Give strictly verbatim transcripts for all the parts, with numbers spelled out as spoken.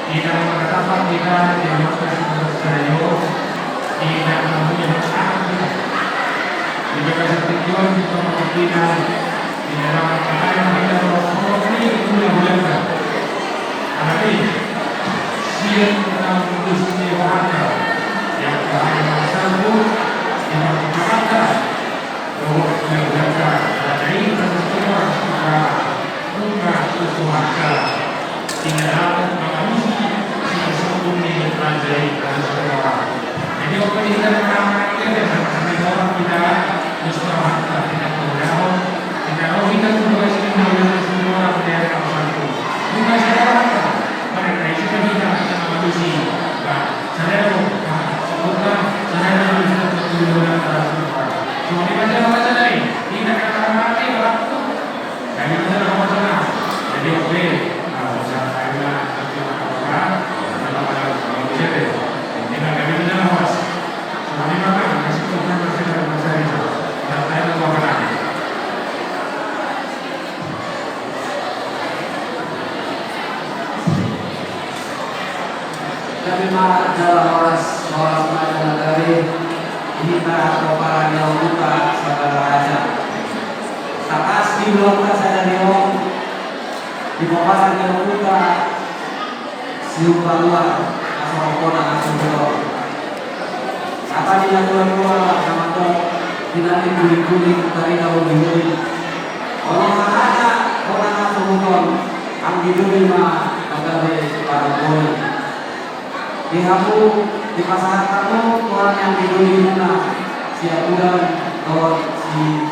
Di dalam penetapan kita di atas satu ratus tujuh di dalam punya masyarakat kita. Di dalam satu tujuan kita memperhatikan di dalam perkara kita memperhatikan guna-guna. Alani, sian kita memutus di Jakarta yang bahaya satu di Jakarta. Dohot keluarga raja i, raja Sitohang, nunga tu Tuhan, tinggal mangalusi sipasumpung ni raja i, raja Sitohang. Jadi, oke, kita mengamalkan, kita mengamalkan, kita mesti kita tidak tahu, kita tahu, kita tugas kita mengalusi semua, kita harus satu. Bukan saya orang, mereka itu kan kita, kita mengalusi, Pak. Sadari on, sadari on, sadari on. Songon i ma jala, Pak, sadari. Inda kata mati, Pak. Gabe ma jala horas. Jadi, oke. Nah, bisa, ayo, nah, nanti makan, makan, makan, makan, makan, makan, makan. Ini kan gabe ma jala horas. Songon i ma, Pak, kasih Tuhan, kasih Tuhan, kasih Tuhan. Nah, ayo, makan, makan. Gabe ma jala horas, horas ma jala gabe, di hita pomparan ni ompunta Sabala Raja. Tangkas di ulaonta sadari on, di pomparan ni ompunta Sihumbaruan, asa ompona asa hudon. Hata ni natua-tua na mandok, tinading guling-guling, tarida holi-holi. Olo ma hata, bona na so hudon, anggi doli ma na gabe paramboli. Di hamu, dipasahat hamu, Tuhan, anggi doli muna, Siabulan dohot si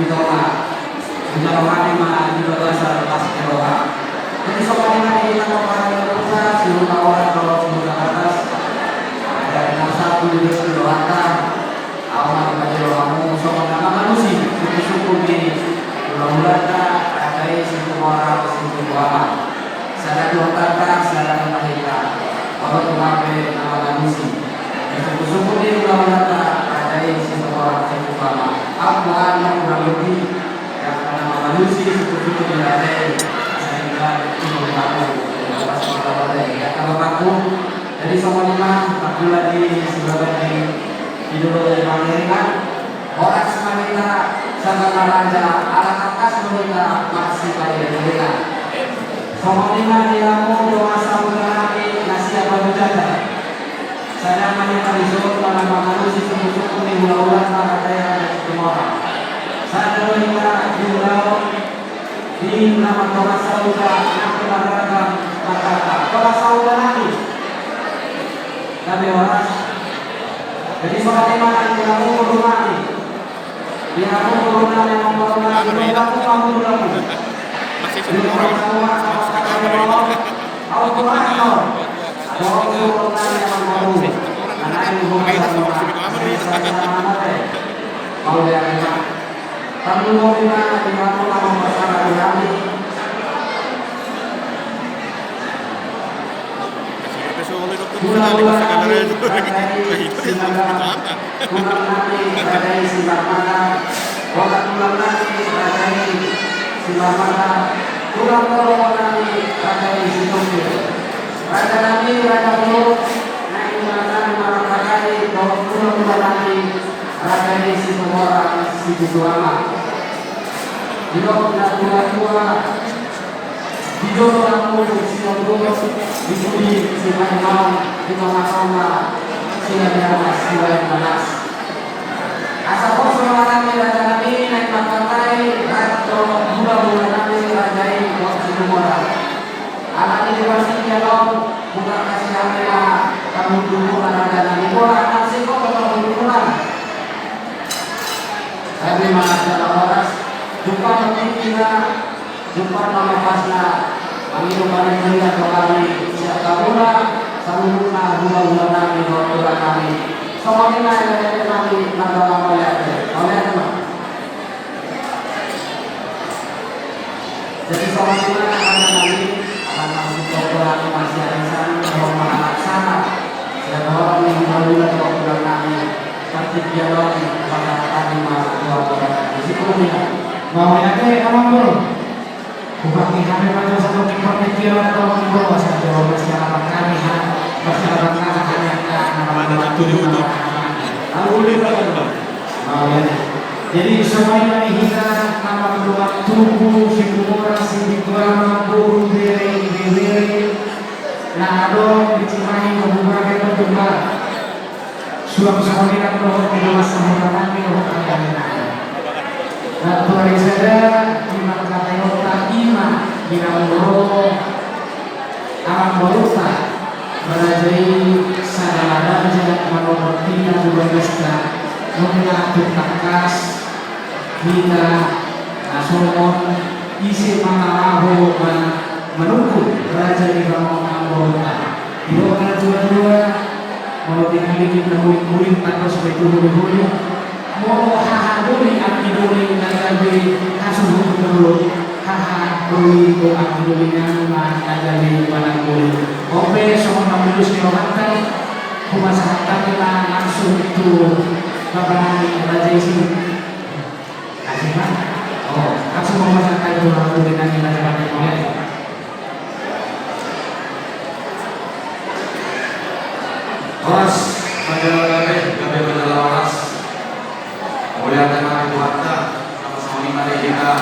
Pitonga. Dijalo hami ma di bagasan las ni roha. Jadi songon i ma di hita pomparan ni ompunta Sihutaorat dohot Sihutabatas. Dari nasa tu di dos di rohanta. Ahu ma dipajolo hamu songon na mangalusi suku-suku ni hula-hulanta, raja i Situmorang Situbuama. Sada tu hotanta, sada tu hita. Molo tung pe na mangalusi suku-suku ni hula-hulanta, raja i Situmorang Situbuama. Ampun, kurang lebih, yang na mangalusi suku-suku ni raja i, sehingga itu berlaku. Lepas hula-hula i, ya, kalau aku, jadi songon i ma, aku lagi sebagai di, di dulu yang paling ringan. Horas ma hita, Sabala Raja, ala tangkas ma hita, marsipairing-iringan. Songon i ma di hamu dongan sahutanami na sian Batu Jajar. Sada ma hita dison, manang mangalusi suku-suku ni hula-hulanta, raja i Raja Situmorang. Sada ma hita di ulaon, di na mandongan sahuta, na pinarragam marhata. Dongan sahutanami. Gabe horas. Jadi songon i ma nang di hamu boru nami. Di hamu boru nami, amang boru nami, di hamu amang boru nami. Di hamu amang boru nami. Ahu boru nami, amang boru. Anak ibu boru nami. Saya sama-sama deh. Mau dia enak. Tarlumobi ma di hamu na marsahit di hami. Hula-hula nami, raja i Simarmata. Tulang nami, raja i Simarmata. Bola tulang nami, raja i Simarmata. Tulang boru nami, raja i Situngkir. Raja nami, raja boru, naeng nami marhatai dohot hula-hula nami, raja i Situmorang Situbuama. Didok natua-tua, di jolo hamu sian dolok, di pudi sipaingaon, di tonga-tonga sian atas sian atas. Asa pos roha nami, raja nami, naeng marhatai dohot hula-hula nami, raja i dohot Situmorang. Alani di partingkian on, bukan kasih hati ma, kamu dulu, anak dan anak bola, anak singkong, kamu dulu, anak. Tapi mana cara horas, jumpa nanti kita, jumpa nama pasna, kami kembali melihat kembali, siap kamu lah, saluhutna, hula-hula nami, waktu nami. Sama kita, ya, ya, nami, nada lama, ya, ya. Kau lihat, teman. Jadi, songon i ma, raja nami, anak nami, pokok nami, masih arisan, dohot ma anak sara. Sian dohot ni hula-hula, pokok nami. Ia doang, maka tadi ma dua orang di situ ya. Mau ya, oke, Amang Boru. Bupati kami maju satu kiper di kiri atau Amang Boru, asal jawab masyarakat kami, ha. Masyarakat kami, ha. Amang Boru. Lalu, Amang Boru. Mau ya. Jadi, semua ini kita, Amang Boru, tubuh, si Boru, si Boru, Boru, Bere, Bere. Nah, dong, di Cimahi, Boru, Bere, Boru. Suang songon i nang dohot di rumah sahutanami dohot rajanami. Nang tu ari sada, ima hata ni Debata, ima di na umur, Amang Boruta, raja i, sada raja manomor tiga tu bagasta, nunga tung tangkas hita na songon ise ma na laho ma-, manungkun raja i, Amang Boruta. Didok na tua-tua, molo tingki-tingki na mulik-mulik, tanda sude tu holi-holi. Molo haha doli, anggi doli na gabe hasuhuton, haha doli dohot anggi doli nami ma na gabe panangguli. On pe songon na mulus ni rohanta, hupasahat hami ma langsung tu bapa nami raja i. Asik ma. Oh, langsung ma hupasahat hami tu bapa nami raja i. Horas, manjalo gabe, gabe manjalo horas. Mauliate ma di Tuhanta, sama-sama ma di hita,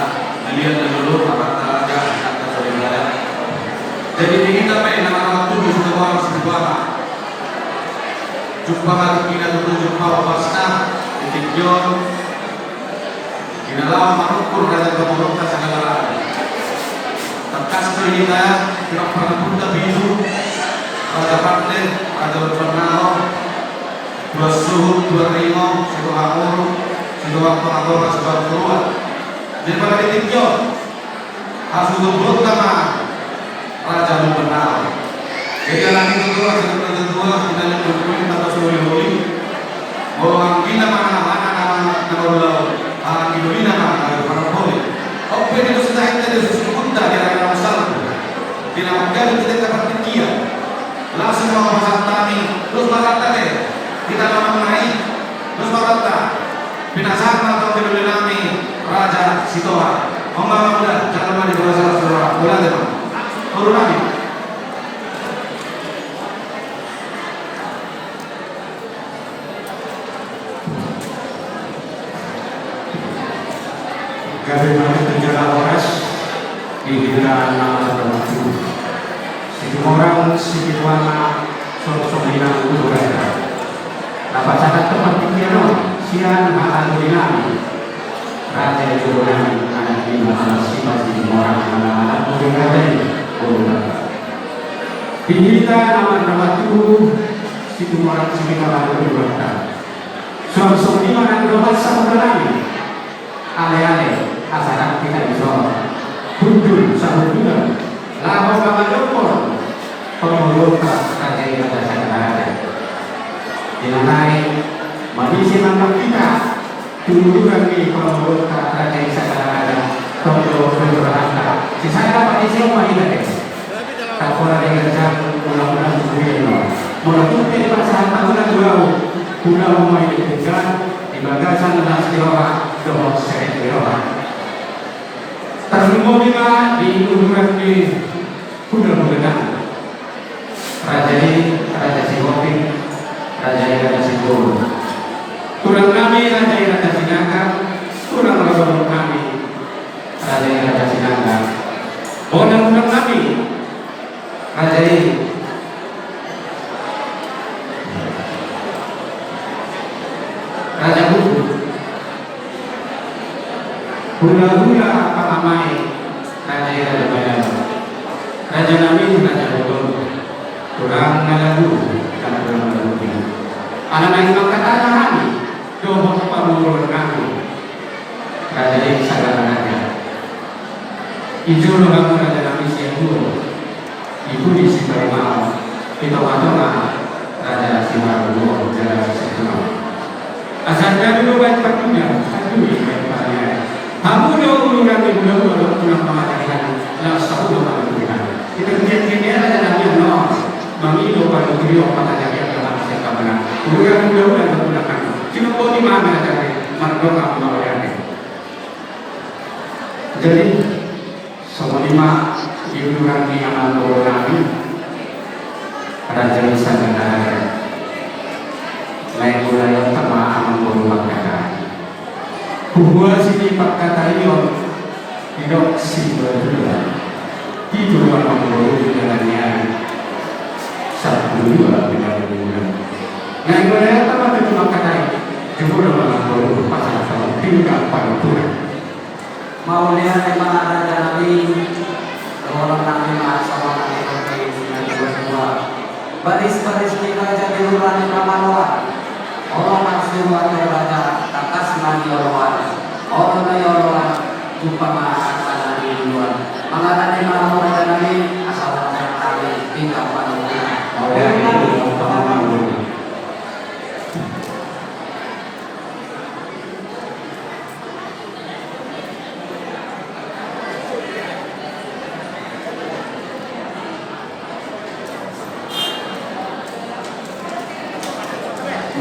na liat na lolo, Amanta raja, inanta soripada. Jadi di hita pe, na maratubu, suda horas, suda horas. Jumpa ma di hita, tutu jumpa, horas na, di tingki on. Di na laho manungkun raja dohot raja, sagala raja. Tangkas do hita, di parpunguanta pitu, Raja Pande, Raja Lumban Nao, Tuan Suhut, Tuan Ringo, Sitorus Hamuru, Sitorus Tonga Toba, Sitorus Purba. Jadi pada di tingki on, hasuhuton ma Raja Lumban Nao. Jadi alani i tutu, asal na tua-tua, hita na marhulihuli, tanda suholi-holi. Molo anggina ma na, na, na, na marulaon, anggi dolina ma na marhulihuli. On pe di dos hita, di dos hita, di na salpu. Di na manggabe hita di partingkian. Langsung ma hupasahat hami, dos ma hata be. Hita na manang i, dos ma hata. Pinasahat ma tu anggi doli nami, Raja Sitorus. Amang, Amang, uda, jala ma di bahasa Sitorus. Uda, Amang. Uda, Amang. Gabe ma manjalo horas di hita na maratubu. Situmorang, Situmorang, songon i nang uduran. Na pasahat tu partingkian on, sian hata doli nami. Raja i, dohot nami, anak ni Mas Situmorang, anak-anak, uduran. Di hita na maratubu, Situmorang, Situmorang, uduran. Songon i ma nang dohot sahutanami. Ale-ale, asa nang hita dison. Hundul sahundulan, laho mangalehon pamoruonta raja i, raja i, raja i. Di na naeng manise mangan hita tu uduran ni pamoruonta raja i, raja i, raja i. Tong do rohanta. Sisada panise ma hita, guys. Tapora di ganjang, mula-mula tu bulan no. Molo tung pe dipasahat hamu na tu ahu, mula-mula di ganjang, di bagasan las ni roha dohot serep ni roha. Tarlumobi ma di uduran ni hula-hula nami. Raja i, Raja Sihombing, raja i, Raja Simbolon. Tulang nami, raja i, Raja Sinaga, tulang rorobot nami, raja i, Raja Sinaga. Bona tulang nami, raja i, Raja Buku. Hula-hula pangamai, raja i, Raja Bayan. Raja nami, Raja Boton. Tulang na lagu, tulang na lagu. Ala naeng manghatahon hami dohot pamoruon nami. Raja i, sagala raja. Di jolo hamu raja nami sian jolo. Di pudi Siparimau. Di tonga-tonga raja Simarungu, raja Simarungu. Asa gabe do baen partudia, gabe do baen partudia. Hamu do uduran ni hula-hula, tulang pangajarian, laos sahuta ma di hula-hula. Di partingkian ni raja nami on, mangido panuturion pangajarian, laos sahuta ma. Uduran ni hula-hula, tulang nami. Boti ma na jadi mardongan mauliate. Jadi songon i ma di uduran ni amangboru nami, raja i sagandaria. Lae, mulai on ma amangboru mangkatai. Huhuasi ni pangkataion didok situa-tua, pitu amangboru di dalan ni ari, sampulu dua di dalan ni bulan. Na mulai on ma tutu mangkatai, jumolo ma amangboru pasahathon pinggan panungkunan. Mauliate ma raja nami, dohonon nami ma songon na nidok ni natua-tua. Baris-baris ni raja di rura ni Pamaloan. Olo marsuru tu raja, tangkas ma nioloan. Olo na nioloan, jumpa ma angka na niluluan. Mangalade ma hamu raja nami, asa lam nami pinggan panungkunan. Mauliate ma.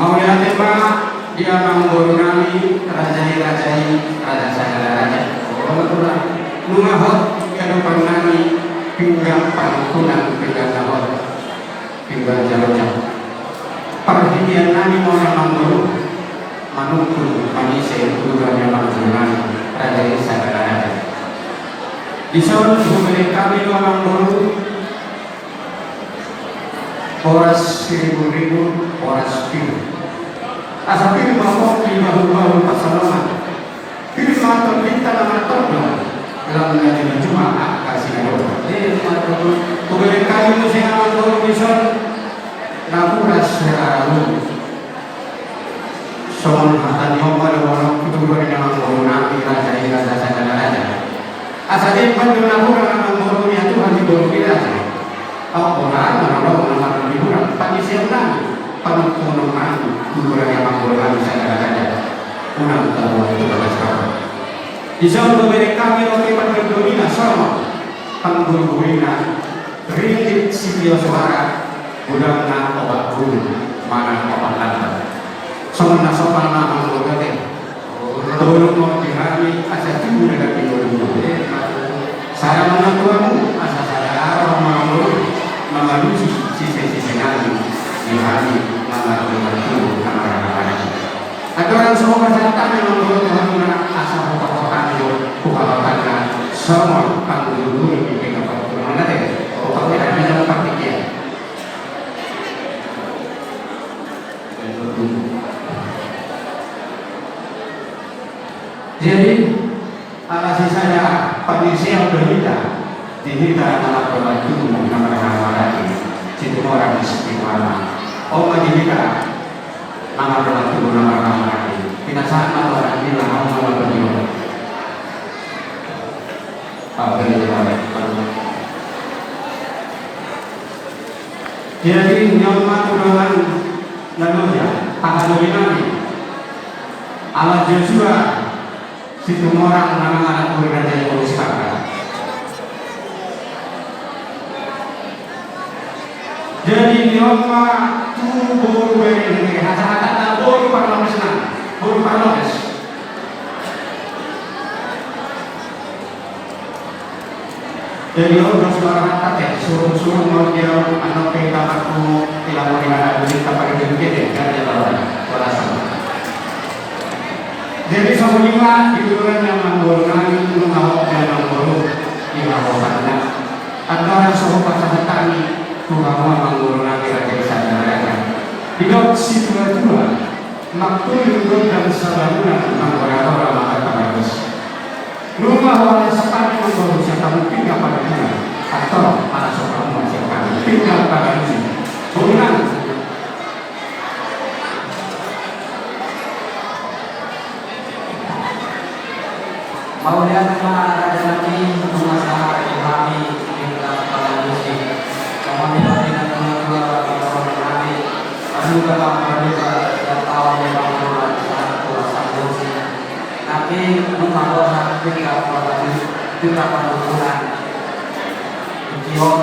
Mauliate ma di amangboru nami, raja i, raja i, raja sagala raja. Nunga hot di adopan nami pinggan panungkunan, pinggan na hot. Pinggan jalo-jalo. Parhitean nami ma on amangboru, manungkun manise uduran ni amangboru nami, raja i sagandaria. Dison hubereng hami do amangboru boras siribu-ribu, boras pir. Asa pir ma on di bahu-bahu pansalongan. Pir ma tondinta na martondong, lam na jumajuma angka sinadongan. Hubereng hami muse amangboru dison napuran seralu. Songon hata ni ompu do on, tu uduran ni amangboru nami, raja i, raja sagala raja. Asa diemban do napuran amangboru ni aturan ni boru ni raja. Au boha na mardongan na marhahihimuran, pangiseon nami, panungkunan nami, tu uduran ni amangboru nami sagala raja. Unang tabuang tu bagas roha. Dison hubereng hami roti pandondonina songon panggurigurina, ringgit sitio soara, godangna opat pulu manang opat lambar. Songon na sopan ma amangboru ate. Tolong ma di hami asa tubu dalan ni ngolunami. Sada ma tuamu asa sada roha ma amangboru, mangalusi sise-sise nami di hami na mardongan tubu na marhahamaranggi. Andorang so hupasahat hami amangboru tu hamuna asa hupasahat hami do tu halak na songon pangguriguri di pinggan panungkunan ate. Hupasahat hami do partingkian. Jadi ala sisada pangiseon do hita di hita na mardongan tubu na marhahamaranggi, Situmorang Sitimoarna. On ma di hita na mardongan tubu na marhahamaranggi. Pinasahat ma tu angka na hamu na mardongan tubu. Jadi nion ma tu dongan na loja, angka dongan nami, ala Josua Situmorang na mangalap boru raja i boru Sipangga. Jadi nion ma tu boru bere, hasahatanna boru parlobesna, boru parlobes. Jadi on dos ma rohanta ate, surung-surung ma on di au, annon pe taparku ilang on di hata duri tapari duri kede, ganti lawan, walasan. Jadi songon i ma di uduran ni amangboru nami, nunga hot di amangboru di hahotanna. Andorang so hupasahat hami tu hamu amangboru nami raja i sagandaria. Didok situa-tua, mangkuling gondang sabangunan, manggora-gora ma hata bagus. Nunga hualap hami amangboru sian hamu pinggan panungkunan, antong mangaso hamu ma sian hami pinggan pangalusi. Boru nami. Mauliate ma raja nami, nunga sahat tu hami pinggan pangalusi. Songon i ma di natua-tua, di roha nami, paduka ma paduka sian taon lima pulu sahat tu sampulu. Nangkin nunga borhat pinggan pangalusi, pinggan panungkunan. Tingki on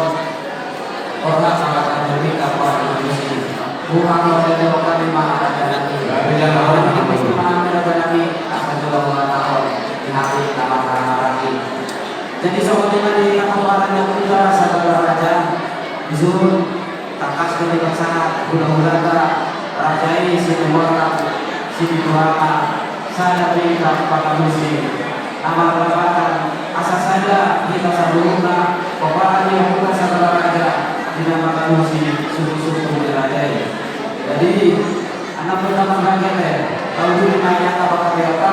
borhat ma hata pinggan pangalusi. Tuhan, mauliate ma hami, raja nami. Mauliate ma hami, raja nami, asa jolo huhatahon di hami na marhahamaranggi. Jadi songon i ma di hapomparan ni ompunta Sabala Raja, disuhun tangkas do dipasahat hulahulanta, raja i Situmorang Sipitu Ama, sada pinta pangalusi na marlapatan, asa sada hita saluhutna pomparan ni ompunta Sabala Raja di na mangalusi suhutsuhut ni raja i. Jadi, anak pertama bangkit, eh, tahu dulu nanya apa kata apa?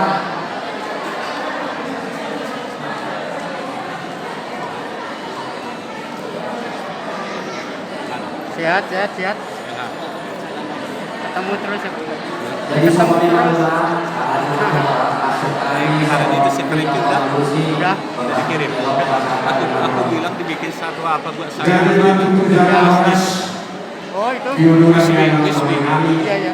Sehat, sehat, sehat. Ketemu terus ya. Jadi, ketemu sama terus. Hari itu si Franky udah. Udah. Udah dikirim. Aku, aku bilang dibikin satu apa buat saya. Jadi, waktu itu jalan horas. Oh, itu. Di uluran yang kami. Iya, iya.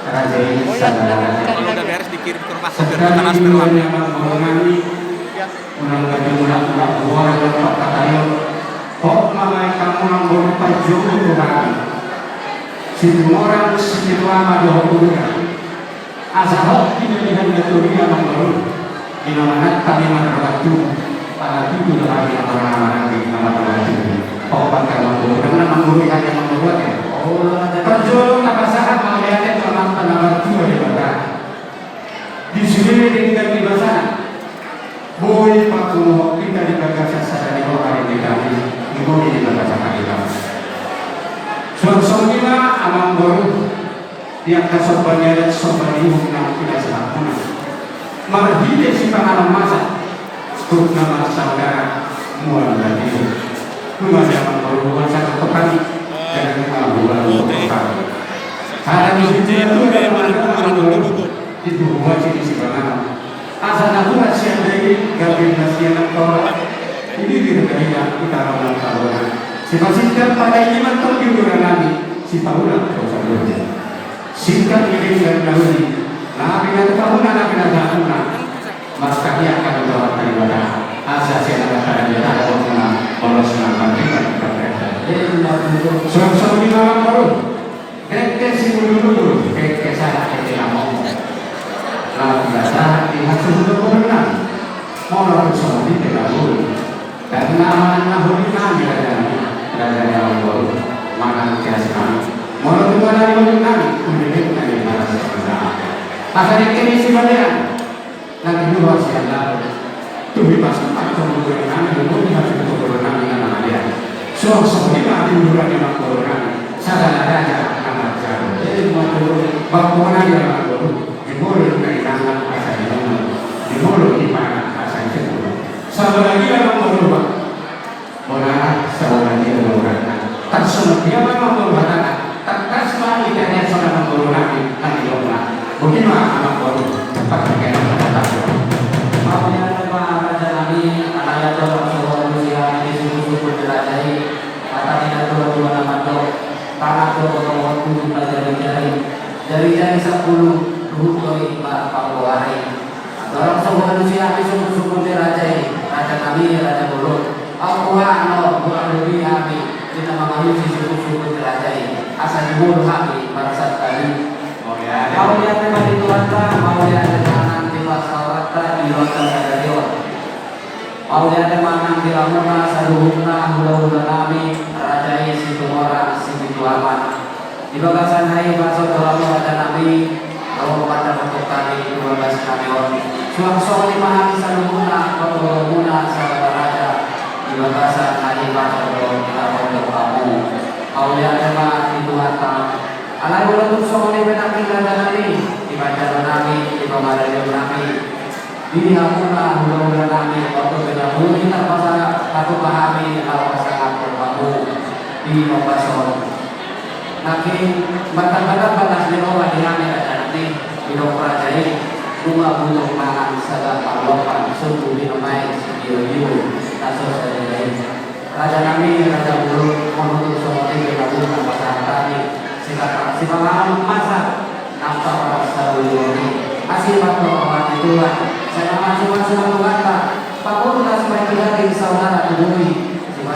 Raja ini. Oh, iya, sadar. Kalau udah beres dikirim ke rumah sakit. Sekali transfer di uluran uang. Yang kami. Iya. Unang gabe mulak-mulak huhut, unang pangkataion. Hot ma maen hamu, unang boru panjou tu hami. Situmorang Sipitu Ama dohot uluran. Asa hot di na nian na tori, amangboru. Di na manat hami marroha tu. Pala tutu do hami na marhahamaranggi na marroha tu. Hot bangka amangboru, unang na manggurui hami amangboru ate. Parjolo tapasahat mauliate tu Amanta na martua Debata. Di sude denggan ni basana. Boi papunguhon hita di bagasan sada ni roha ni hami, di boi di bagasan hami. Suang songon i ma amangboru, di angka somba ni adat somba ni uhum na pinasahatmuna. Marhite sipanganon masak, tuk na marsaudara mual lagi. Nunga di amangboru mual satu petani, dan nunga mual satu petani. Ada di situ, ada di situ. Di tubuan si, di sipanganon. Asa na tuhan sian dai gabe na sian na tora. Ini di rekanina kita ramon tabona. Sipasinta pada ini mantong di uluran nami. Sipaulak kau sabun. Singkat ini dan dahulu. Na pinatupa muna, na pinatupa muna. Maka dia akan menjawab terima kasih. Asa sian na pada dia tak ada muna. Bolos na pantikan. Suang songon i ma amangboru. Dengke simudurudur, dengke sahat dengke na momo. Lalu biasa di hasu hudok gubernang. Molo tu songon i pe lalu. Karena manang na holik nami raja nami, raja ni amangboru, manang tias nami. Molo tu manang holik nami, tu dengke nami balas. Asa dengke ni si badean. Nang di luar sian laut. Tu di pasuk pasuk gubernang, di luar pasuk gubernang, di mana dia. Suang songon i ma di uluran ni amangboru nami. Sada na raja na marjago. Jadi amangboru, bangkona di amangboru. Di molo na inangan asa inangan. Di molo i pangan asa inangan. Sabala ni amangboru. Bona, sabala ni amangboru. Tarsongon dia ma amangboru hatana. Tangkas ma i kena songon amangboru nami na nidokna. Boti ma amangboru. Tempat kena tempat. Mauliate ma raja nami, alai andorang so hualusi hami di suhutsuhut ni raja i. Hata ni natuatua na mandok, tangan do otomotu na jarijari, jarijari sampulu, luhut do i marpanggoari. Andorang so hualusi hami suhutsuhut ni raja i, raja nami, raja bolon. Aut hualusi hami di na mangalusi suhutsuhut ni raja i, asa di molo hami marsantabi. Mauliate ma di Tuhanta, mauliate ma nang di parsaoranta di loakta sadari on. Mauliate ma nang di ramona saluhutna hulahula nami, raja i Situmorang Sipitu Ama. Di bagasan hami pasahat do hamu raja nami, ro mandapothon hami tu bagas nami on. Suang songon i ma hami saluhutna, patodomuna Sabala Raja. Di bagasan hami pasahat do, mandapothon hamu. Mauliate ma di Tuhanta. Alai molo tung songon i pe nangkin raja nami, di panjalo nami, di pangaradeon nami. Di hamuna hulahula nami, oto pe na boi tarpasa patupa hami laho pasahathon hamu di ombas on. Nangkin martamba-tamba las ni roha di hami raja nami, didok raja i, nunga butung mangan sagat marlompan, sumbu minum aek sitio-tio, na so sadari i. Raja nami, raja bolon, molo tung songon i pe na boi tarpasahat hami, sipanganon masak, nang paparas saluhutna. Asi ma tu roha ni Tuhan, sai mamasu-masu ma Tuhanta, pangurnas ma i tu daging saudara tu bumi.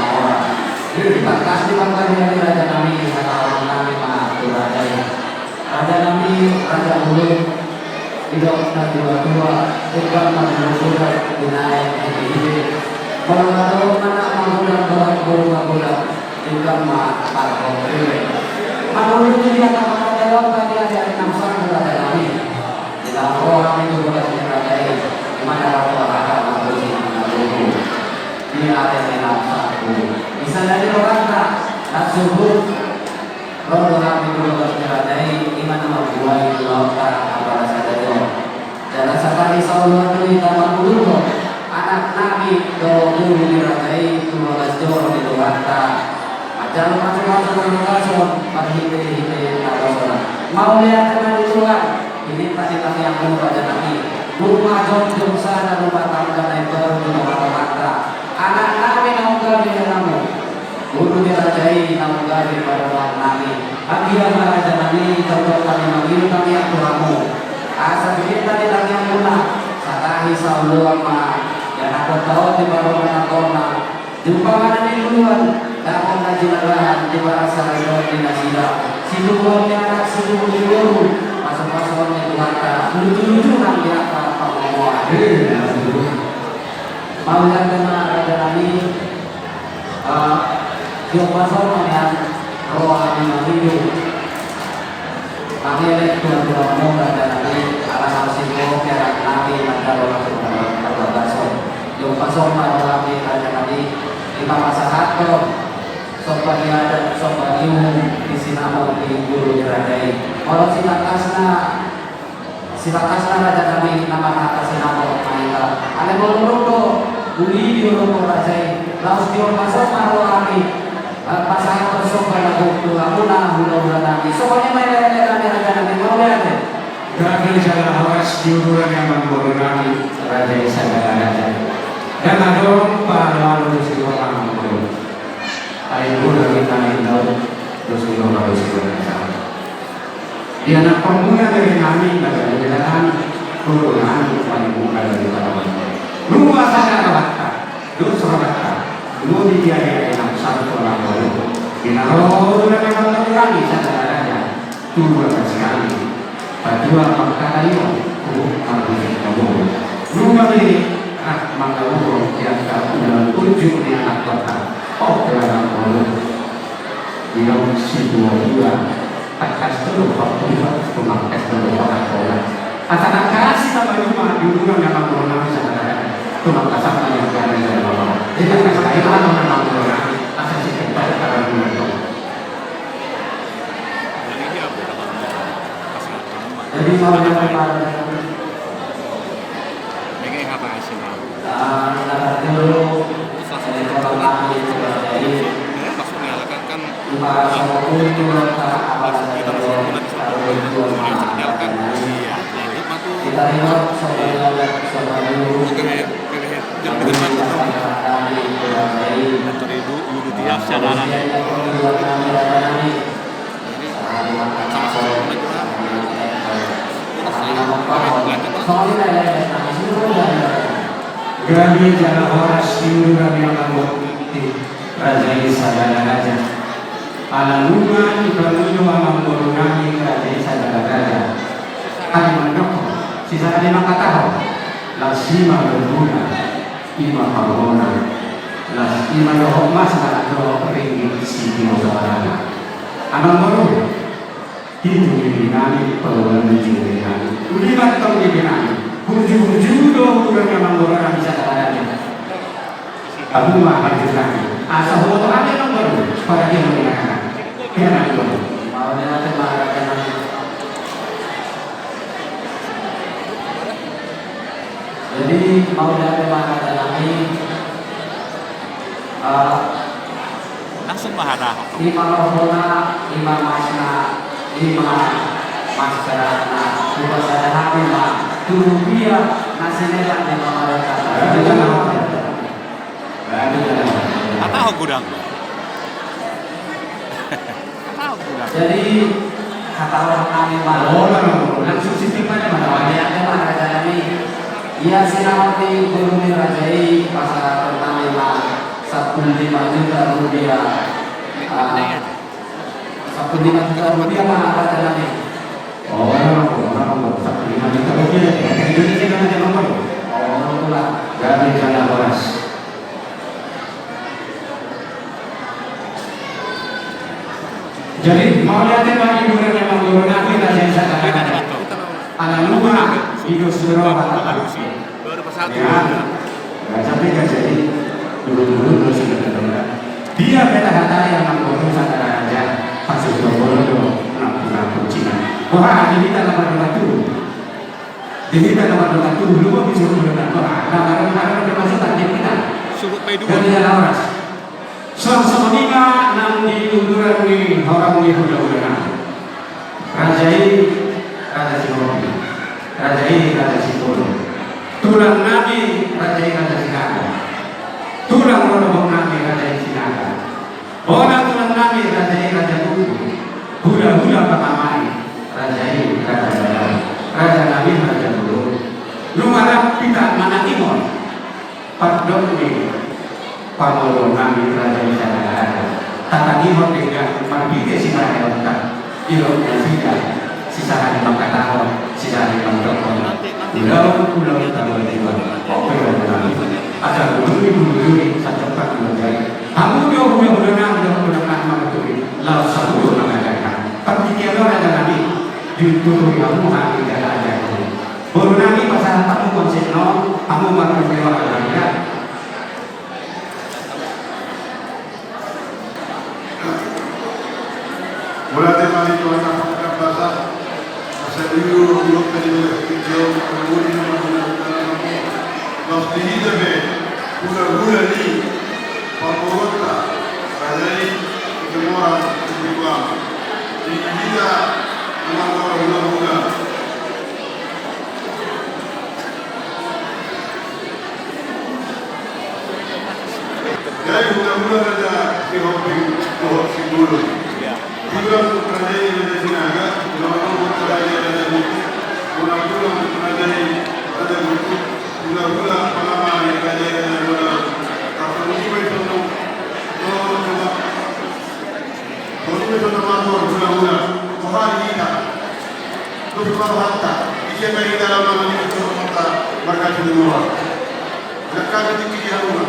Sinamora. Di tangkas di pangkarian ni raja nami, hata nami ma tu raja i. Raja nami, raja ulun, didok natua-tua, tinggal ma di luhut, di naek, di hilir. Molo adong anak magodang, boru magodang, tinggal ma parhot hilir. Manurut dia kata-kata tadi, ada enam satu raja nami. Di dalam roha itu bukan raja i, di mana roha ada manusia menunggu. Di area enam satu. Bisa jadi orang tak, tak sebut. Ro do hami tu bagas ni raja i, ima na mambuhai ulaonta apala sada jom. Jala satahi saoloan do hita mangudurhon anak nami dohot boru ni raja i tu bagas joro ni Tuhanta. Manjalo pasu-pasu na bagason marhite-hite na bagason. Mauliate ma di Tuhan, diminta di tangiangmu raja nami. Rumah jongjong sada, rumah tangga na imbaru di tongah-tongahta. Anak nami naung gabe helamu. Boru ni raja i naung gabe parumaen nami. Anggiat ma raja nami, tongtong hami mangido tangiang tu hamu. Asa diminta di tangiangmuna, satahi saoloan ma ianakhonta on di parumaen on. Jumpang na niluluan, dapot na jinalahan, di parasarion ni nasida. Situbuan ni anak, situbu ni boru, pasu-pasuon ni Tuhanta, luju-luju nang di angka pangomoan. Mauliate ma raja nami. Ah, diompason ma nian roha ni mangido. Mangelek tu aturmu raja nami, ala naung singkop anak nami manjalo na tu parbagason. Diompason ma roha ni raja nami, dipasahathon somba ni adat, somba ni uhum, di sinamot ni boru ni raja i. Molo sitangkasna, sitangkasna raja nami na marhata sinamot ma hita. Alai molo ro do uli di ro do raja i, laos diompason ma roha nami. Pasahathon somba na gok tu hamuna hula-hula nami. Songon i ma hela-hela nami raja nami, mauliate. Gabe jala horas di uduran ni amangboru nami raja i Sagala Raja. Ndang adong pahalo-halo dos ni roha amangboru. Alai boru nami na indaun dos ni roha dos ni roha. Di anak pamuna nami na gabe helahan, boru nami paling muda dari parumaen. Nunga sada rohanta, dos rohanta, dua di dia dia enam satu orang baru. Di na ro uduran ni amangboru nami Sagala Raja, tua sekali. Patua mangkataion, uh, marbisik na boru. Nunga be rap mangaluhon di angka ulaon unjuk ni anakhonta. Oh, telah na boru. Di na situa-tua, tangkas tolu pakulipat, tumangkas tolu pakulipat. Asa tangkas i tamba juma di uduran ni amangboru nami Sagala Raja. Tumangkas i tamba juma di uduran ni amangboru nami Sagala Raja. Gabe jala horas di uduran ni amangboru nami raja i Sagala Raja. Ala nunga dipangido amangboru nami raja i Sagala Raja, sisahali mandok, sisahali mangkatahon, las i ma lombuna, i ma pangolona, las i ma dohot masna dohot ringgit sitio soarana. Amangboru, Tintu di nami, parumaen di nami. Uli mantong di nami. Burju-burju do uduran ni amangboru nami Sagala Raja. Abu ma burju nami. Asa huboto hami amangboru, paradian ni nami. Ia amangboru. Mauliate ma raja nami. Jadi, mauliate ma raja nami. Ah, Langsung ma hata. I ma rohana, i ma masna, i ma mansarana, hupasahat hami ma tu rupiah na sinelang ni pamarenta. Hata ho godang. Hata ho godang. Jadi, hata roha nami ma. Oh, langsung sistem aja, Mas. Mauliate ma raja nami. Ia sinamot ni boru ni raja i pasahaton nami ma. Sampulu lima juta rupiah. Ah, sampulu lima juta rupiah ma raja nami. Oh, sampulu lima juta rupiah. Indonesia kan ada nomor. Oh, itulah. Gabe jala horas. Jadi, mauliate ma di uduran ni amangboru nami raja i Sagala Raja. Ala nunga di dos ni roha. Ya. Raja pe kan jadi dulu-dulu dos ni roha. Dia pe tahatai amangboru Sagala Raja. Pas itu boru do, nampuna kucina. Wah, di hita na mardongan tubu. Di hita na mardongan tubu, lu mau bisa mardongan tubu. Nah, marang-marang dia masuk tak di kita. Suruh pai dua. Dan dia lawas. Songon i ma nang di uduran ni horong ni hulahula nami. Raja i Raja Sihombing, raja i Raja Simbolon. Tulang nami raja i Raja Sinaga. Tulang rorobot nami raja i Sinaga. Bona tulang nami raja i Raja Guru. Hulahula pangamai raja i Raja Guru. Raja nami Raja Guru. Nunga rap hita manangihon. Pandok ni pangolon nami raja i Sagala Raja. Tatangihon denggan marbege simarehonta. Ilok nasida sisahali mangkatahon, sisahali mandokkon. Ulaon, ulaon tangihon denggan. Ope ulaon nami. Asa bulu ni bulu duri, sanjok pangulon jari. Hamu do hulahula nami dohot tulang nami manuturi. Laos sabuhon mangajari. Partingkian on raja nami. Dituturi hamu hami jala ajari. Boru nami pasahat hamu konsepna, hamu marhite roha nami. Mauliate ma di Tuhan na pangkabasa. Asa di ulu ulu tadi melihat video menguli menguli. Laos di hita pe hulahula ni pangolonta raja i Situmorang Situmorang. Di hita memang hulahula. Jadi hulahula raja Sihombing dohot Simbolon. Tulang raja i Raja Sinaga, tulang rorobot raja i Raja Guru, tulang raja i Raja Guru, hulahula pangamai raja i Raja Guru. Apa mesti baik sama? Songon i ma songon na marhite hulahula. Roha ni hita. Dos ma rohanta. Ise ma hita laho mangalului rohanta marhite hulahula. Nangkin di tingki di hamu ma.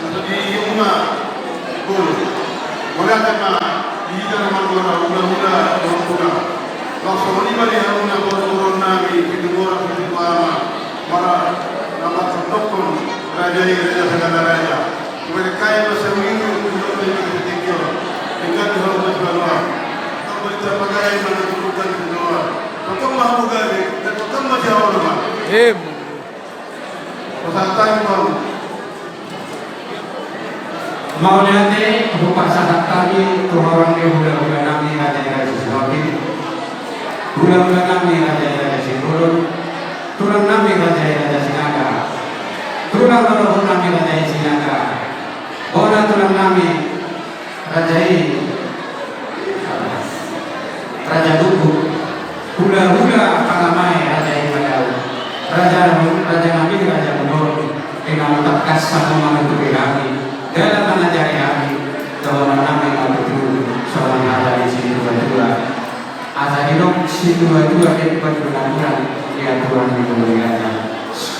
Na so di hamu ma. Boru. Mauliate ma di hita na marhite hulahula. Laos songon i ma di hamu na boru-boru nami Situmorang Situmorang. Mara na marhite raja i Raja Sagala Raja. Mereka yang masa minggu untuk menjadi tiga. Dengan Tuhan berdoa. Kembali terpakai mana tubuhkan berdoa. Tetap mau gabe dan tetap mau jawab. Amin. Pesan tadi, Bang. Mauliate, hupasahat hami tu horong ni hulahula nami Raja i Raja Sihombing. Hulahula nami Raja i Raja Simbolon. Tulang nami Raja i Raja Sinaga. Tulang Parboruon nami raja i Sinaga, bona tulang nami raja i Raja Tugu, hulahula pangamae raja i Madao, raja, raja nami raja Buron, di na tangkas hamu manuturi hami, jala mangajari hami, dohonon nami ma tutu songon hata ni situatua. Asa didok situatua, ingkon hurang-hurang di aturan ni boru ni raja.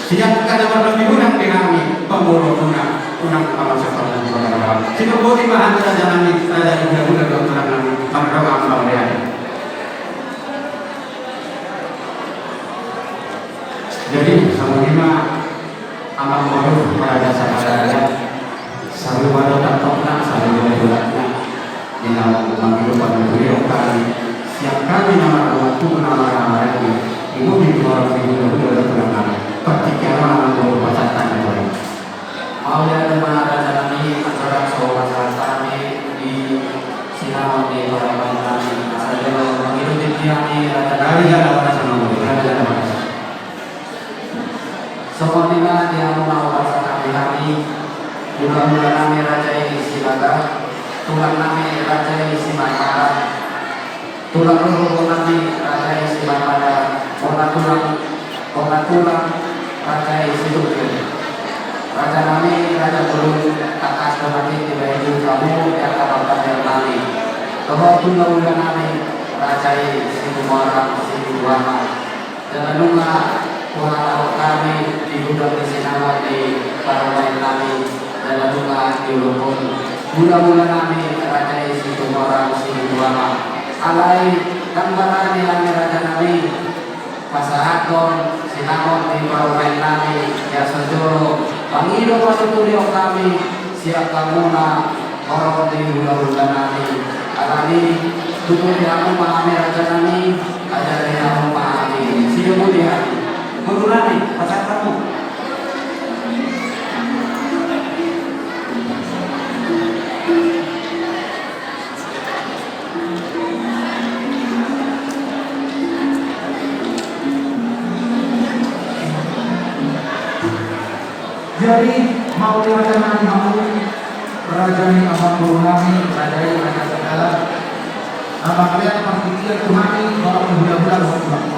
Sian angka na marlobi hurang di hami, pamboruonmuna, unang pamasuk hamu di bagabaga. Sidok boti ma hami raja nami, raja ni hulahula dohot tulang nami, mardongan pambahenan. Jadi, songon i ma. Amang boru, raja sahalak, saluhut ma tongtongna, saluhut ma tulatna, di na mangido panuturion hami, sian hami na mardongan tubu na marhahamaranggi, di boru ni hulahula dohot tulang nami. Partingkian on amang boru, pasahat hami tu ahu. Mauliate ma raja nami, andorang so pasahat hami di sinamot ni parumaen nami, asa jolo mangido tingki hami raja nami. Raja nami, raja nami. Songon i ma di hamu na hupasahat hami, hulahula nami raja i Sinaga, tulang nami raja i Simarmata, tulang rorobot nami raja i Simarmata, bona tulang, bona tulang raja i Situngkir. Raja nami, raja Buron, tangkas do nami dibahen hamu di angka partangiangan nami. Dohot hulahula nami raja i Situmorang Situama. Jala nunga huhatahon hami di huta ni sinamot ni parumaen nami, jala nunga diolopon hulahula nami raja i Situmorang Situama. Alai ndang barani hami raja nami pasahathon sinamot ni parumaen nami, asa jolo mangido panuturion hami sian hamuna horong ni hulahula nami. Alani, tuturi hamu ma hami raja nami, ajari hamu ma hami. Sidok boti hami. Boru nami, pasahat hamu. Jadi, mauliate ma di hamu, raja ni amangboru nami, raja i Raja Sagala, na mangalean partingkian tu hami, horong ni hulahula dohot tulang.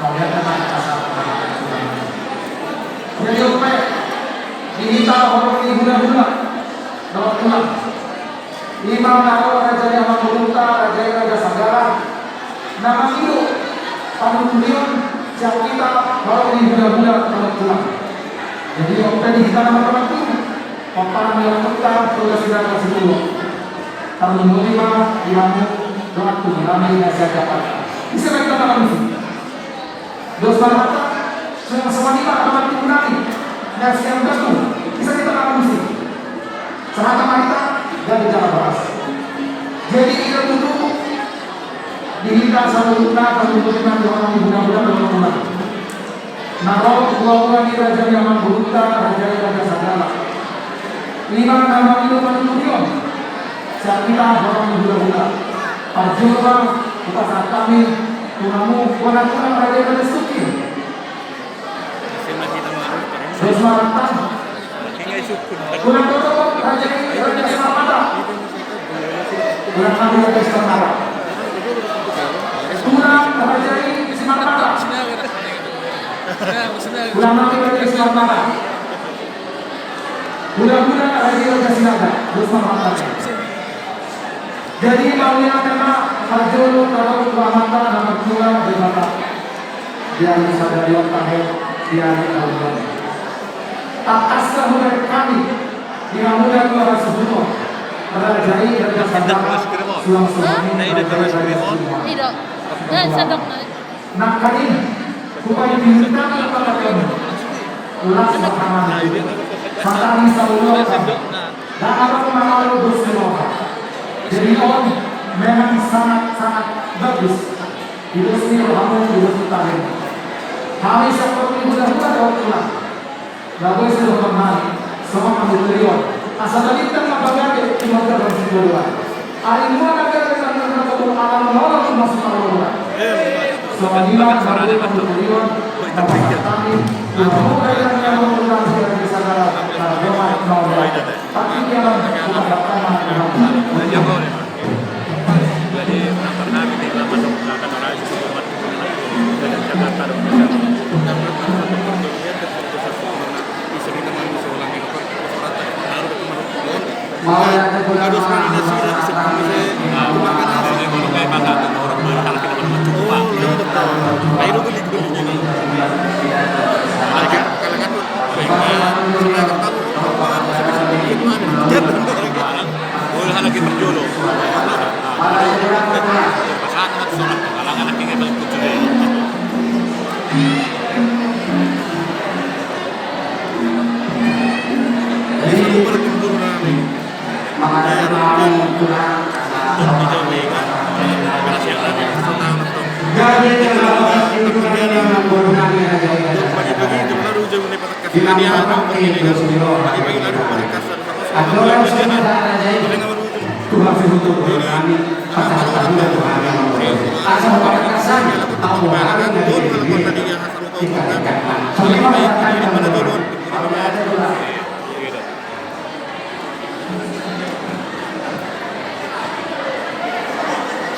Mauliate ma di hamu. Jadi, on pe, di hita horong ni hulahula dohot tulang. I ma na ro raja ni amangborunta, raja i Raja Sagala, na mangido panuturion sian hita horong ni hulahula dohot tulang. Jadi, on pe di hita na mardongan tubu, pomparan ni ompunta Raja Sinaga Sinulo. Tarlumobi ma di hamu dongan tubu nami na sian Jakarta. Ise ma hita na mangurusi? Dos ma hata, songon i ma dongan tubu nami na sian Batu, ise ma hita na mangurusi? Sahata ma hita, gabe jala boras. Jadi, i do tutu di hita saluhutna, saluhutna di horong ni hulahula dohot tulang. Na ro tua-tua ni raja ni amangborunta, raja i Raja Sagala. I ma na mangido panuturion sian hita horong ni hulahula. Parjolo ma hupasahat hami tu hamu, bona tulang raja i Raja Situngkir. Dos ma hata. Bona tulang raja i Raja Simarmata. Bona tulang raja i Simarmata. Bona tulang raja i Simarmata. Bona tulang raja i Simarmata. Bona tulang raja i Raja Sinaga. Dos ma hata. Jadi, mauliate ma, parjolo taruhon tu Amanta na martua Debata. Di ari sadari on tahe, di ari na uli on. Tangkas ma hubereng hami di hamu na tua hasuhuton, raja i Raja Sagala, suang songon i raja i Raja Sinulo. Nangkaning, hupaihut hami ma pangalaho, las ma tangan, santari saluhutna, ndang adong mangalo dos ni roha. Jadi on memang sangat-sangat bagus. Di dos ni rohamu, di dos ni tahimu. Hami sian horong ni hulahula dohot tulang. Na boi sidohonon nami, songon panuturion. Asa na lintang ma pagabe, tinggal dalam sidohonon. Ari mual na gabe, na gabe, na gabe, alam na olo, na suka olo. Songon i ma na boi panuturion, na pasahat hami, di hamu raja ni amangboru nami, di Sagala.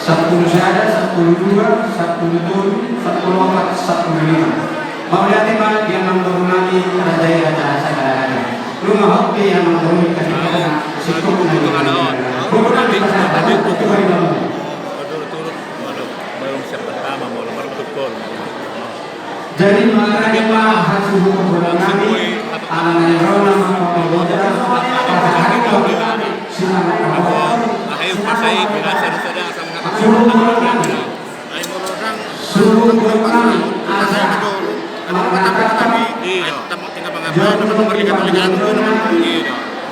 Sampulu sada, sampulu dua, sampulu tolu, sampulu opat, sampulu lima. Mauliate ma di amangboru nami raja i, raja sahali raja. Nunga hot di amangboru i, kasih kena sikok na. Boru nami pasahat hamu, boru nami. Jadi makanya ma hasuhuton nami, ala na ro nama pamboda, pasahat hamu, silakan. Suhuton nami, suhuton nami, asa manangkap.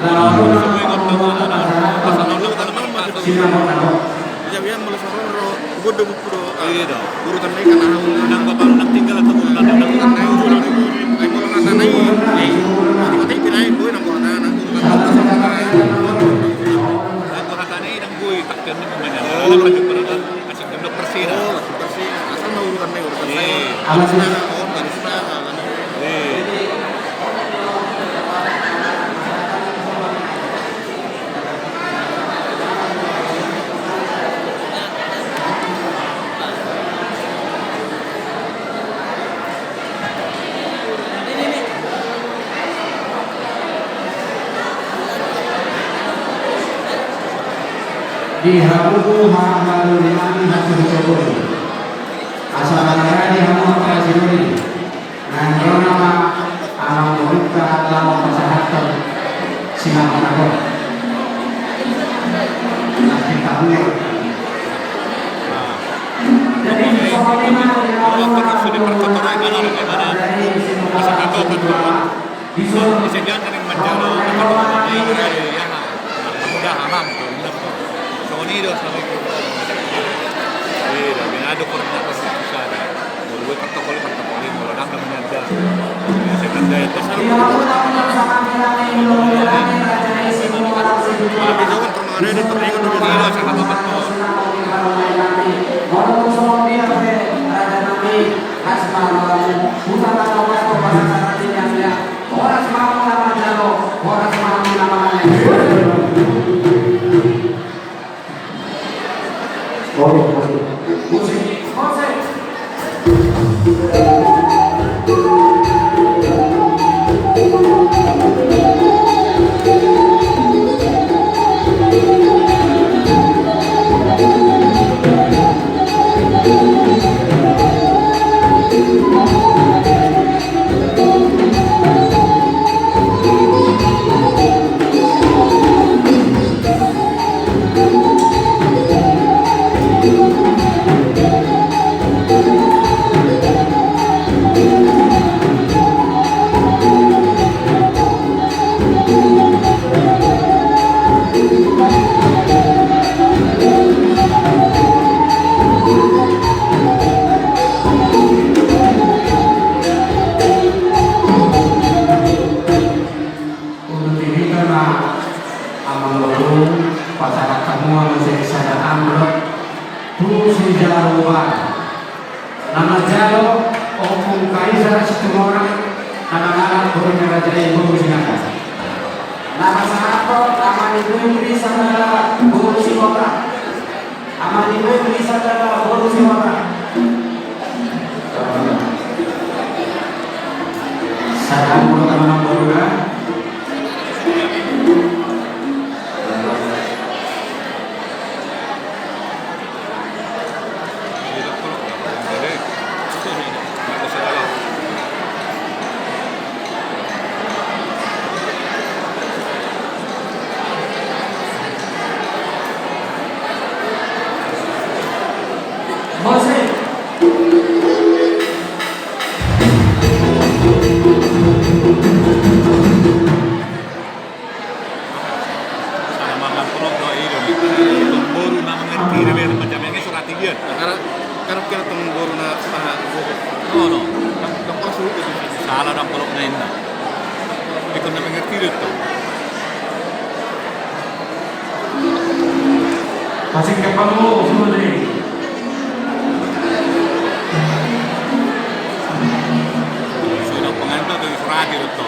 Lalu nama pamboda, pasahat hamu, silakan. Iya, iya, molo saro ro, bodo buku do. Iya do. Urutan na i kan aha, undang bapak undang tinggal atau urutan na i, urutan na i, urutan na i, urutan na i. Jadi mati kira i, boy, nang gua anak, nang urutan na i. Nang gua anak na i, nang boy, tak kena pemainnya. Lalu lanjut pada kan, kasih kena bersih dah. Oh, bersih. Asal mau urutan na i, urutan na i. Iya. Alas na, oh, garis na, alas na. Iya. Di hamu haha doli nami hasuhuton. Asa mangaradi hamu angka sidoli. Nang ro nama amangborunta laho pasahathon sinamot na gok. Jadi songon i ma. Songon i do songon i. Iya, dengan ada koordinator pusat. Molo dua partai, partai, molo dua, dua, dua. Saya kan gaya tes. Horas ma hamu na manjalo, horas ma hamu na mangalehon. Untuk ini karena amang boru pasahat hamu muse sada amplop tu sijalo ba. Na manjalo Ompung Kaisar Situmorang, na mangalap boru ni raja i, Boru Sinaga. Na pasahathon Ama ni Boy Tri Sandala boru Sihotang. Ama ni Boy Tri Sandala boru Sihotang. Sada mulu tangan boru na. Sana mangan prok do i do ni. Boru na mangerti rebe na macam yang surat tiga. Karena karena kena tong boru na setengah boru. Oh no. Kan kan pas itu. Salah dan prok na inna. Itu na mangerti do to. Pasik ke palu sudah. Sudah pengantar dari surat itu to.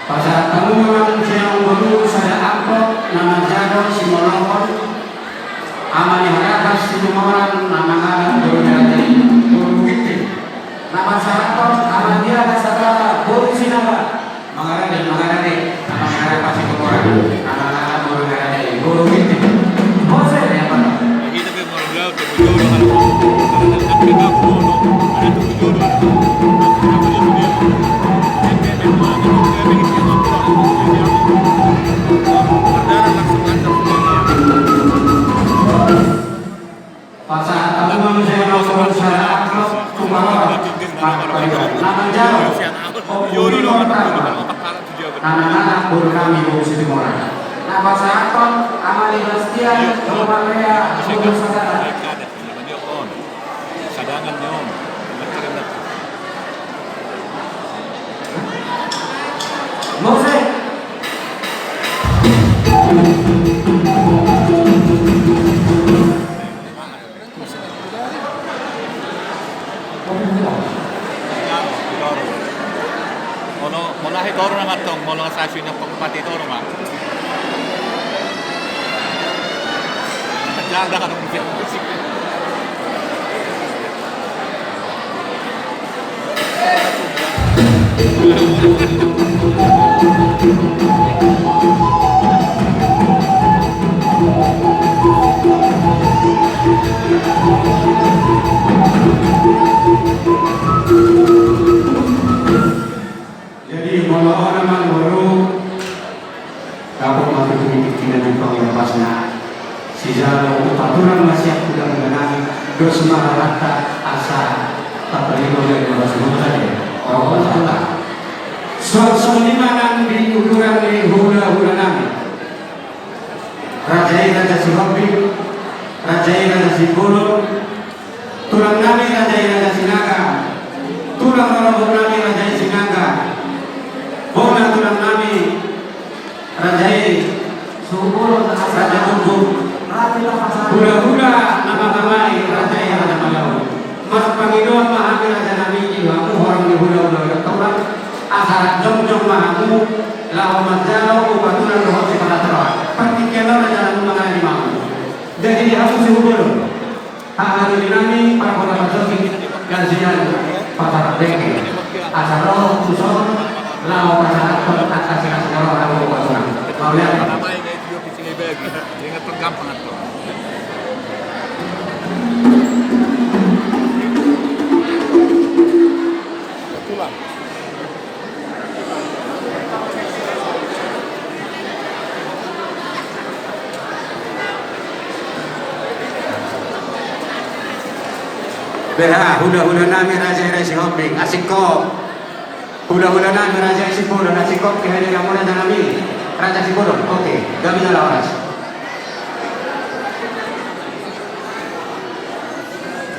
Pasahat hamu ma sian boru sada amplop na manjalo simolongon Ama ni Haragas Situmorang na mangalap boru ni raja i, boru Ginting. Na pasahathon Ama ni Haragas sada boru Sinaga. Mangarade, mangarade, Ama ni Haragas Situmorang na mangalap boru ni raja i, boru Ginting. Bose, ya, Pak. Pasahat hamu ma sian boru sada amplop tu Palora. Na manjalo. Na mangalap boru nami boru Situmorang. Na pasahathon Ama ni Bastian, Ama ni Bastian, boru Sasana. Sadangan ni on. Mose. Ono, molo hape toru nama tong, molo sasui na pati toru ma. Jangan dah, kalau musik, musik. Jadi, molo on amang boru, dapot ma tutu di tingki na jumpang i napasna. Sijalo upa tulang ma sian hula-hula nami, dos ma haranta asa taparibot dari molo sumut tadi. Rohon Allah. Songon i ma nang di uduran ni hula-hula nami. Raja i Raja Sihombing, Raja i Raja Simbolon, tulang nami Raja i Raja Sinaga, tulang rorobot nami Raja i Sinaga, bona tulang nami Raja i Sumbolon, Raja Tumbuk, hula-hula na mangamai Raja i Raja Malau. Marpangidoan ma hami raja nami di hamu horong ni hula-hula tulang, asa rap jongjong ma hamu laho manjalo upa tulang dohot sipata terakhir. Partingkian on raja nami mangalap ma hamu. Jadi di hamu Sihumbolon, haha doli nami, parkota parjongjong, gajian, patar dengke. Asa ro tuson, laho pasahathon angka sinasinoro hamu upa tulang. Mauliate. Ingat, tergampang, Anto. Tulang. Beha, hulahula nami Raja i Sihombing, asik ho. Hulahula nami Raja i Simbolon, asik ho, kehadiran muna nami Raja Simbolon. Oke, gabe na lawas.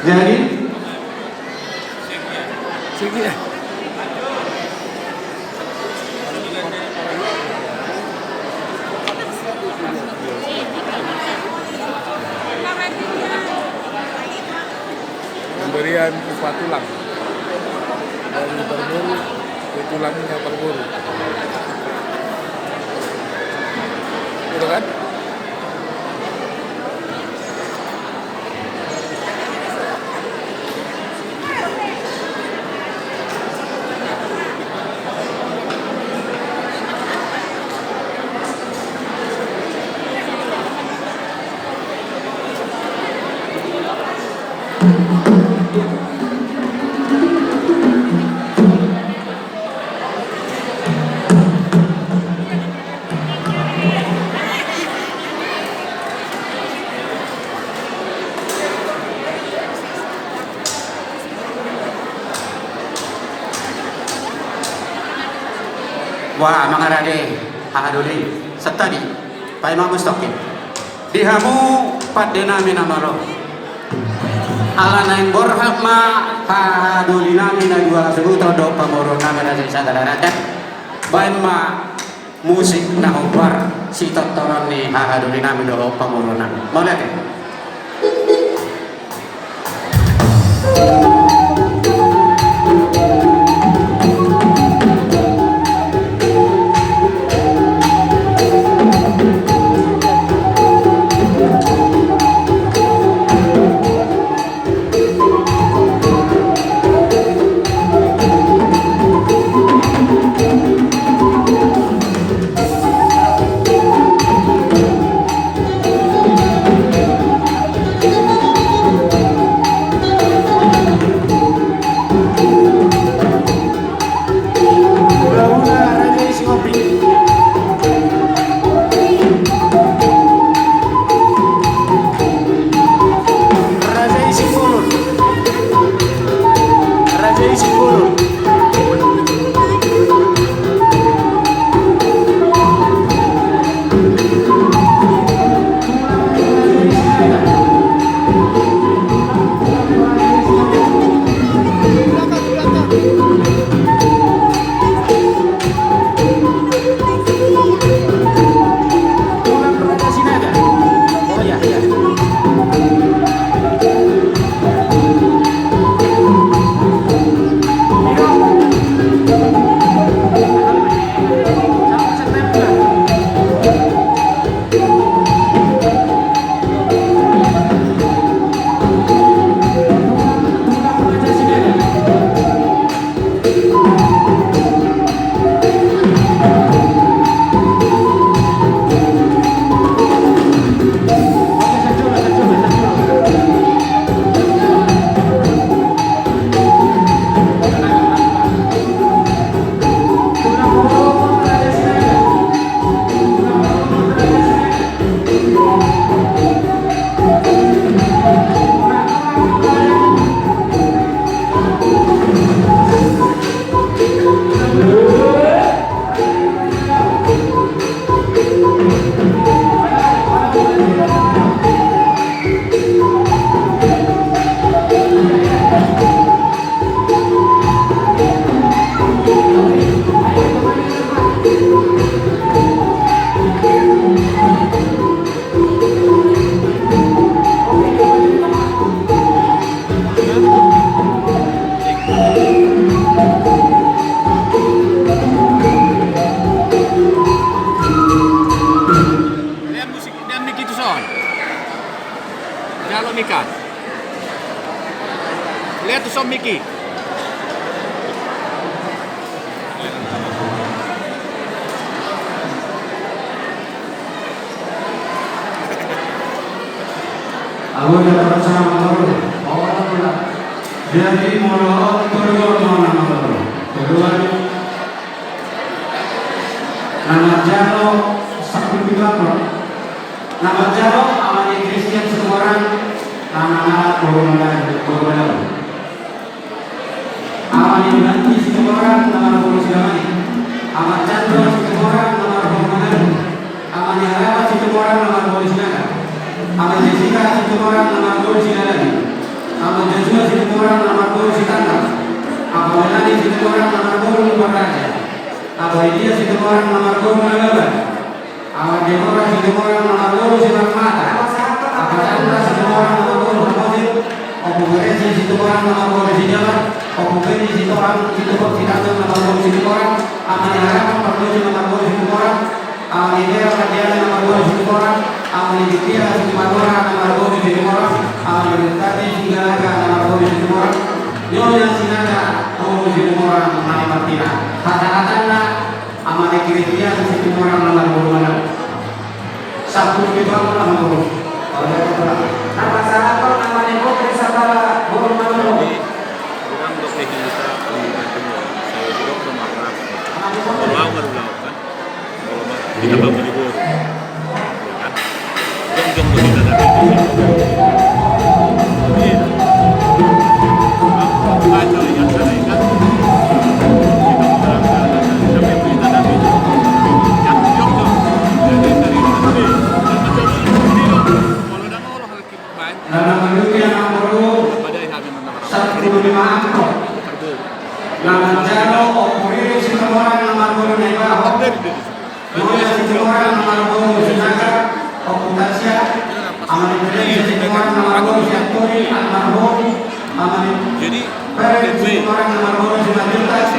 Jadi, pemberian upah tulang dari Parboru, ke tulangnya Parboru. Gitu kan? Wah, mangarade hahadoli. Santadi, paima mustaqim. Di hamu pande nami na malo. Ala naeng borhat ma hahadoli nami na dua hasuhuton dohot pamoruon nami na sada raja. Baen ma musik na hombar sitontonon ni hahadoli nami dohot pamoruon nami. Mauliate. Raja i Simbolon. Raja i Simbolon. Lihat musik dan mik itu, son. Jalo mik an. Lihat tu son mik i. Ago na parsama molo. Jadi molo on tolu on molo na molo. Tolu on. Na manjalo sakti pigato. Na manjalo amani Kristian Sumorang. Na mangalap boru manang boru manang. Ama ni Yulianti Situmorang na marboru Sidamanik. Ama Chandra Situmorang na marboru Manado. Ama ni Harapan Situmorang na marboru Sinaga. Ama Jessica Situmorang na marboru Sidalahi. Ama Joshua Situmorang na marboru Sitanggang. Ama Melani Situmorang na marboru Lumban Raja. Ama Lydia Situmorang na marboru Nababan. Ama Deborah Situmorang na marboru Simarmata. Ama Sandra Situmorang na marboru Samosir. Ompu Geresia Situmorang na marboru Sijabat. Ompu Beni Sitorang Situmorang Sitanggang na marboru Situmorang. Ama ni Harapan Pardosi na marboru Situmorang. Ama ni Vera Madiana na marboru Situmorang. Ama ni Julia Situmorang na marboru Situmorang. Ama ni Bertati Singalaga na marboru Situmorang. Nyonya Sinaga boru Situmorang na ni Martina. Hata-hatanna Ama ni Kristian Situmorang na marboru Manado. Sampulu pitu angka na marboru. Na pasahathon ama ni Putri Sabala boru Manado. Jadi, kurang dope hita di Tanjung Uang. Saya juga belum pernah. Kalau mau baru lakukan. Kalau mau kita bangun di boru. Ya kan? Na mangihut ia na marboru sampulu lima angka. Na manjalo Ompu Riri Situmorang na marboru Naibaho. Nyonya Situmorang na marboru Sinaga, Ompu Tasya, Ama ni Putri Situmorang na marboru Sianturi, almarhum, Ama ni Putri Situmorang na marboru Simanjuntak,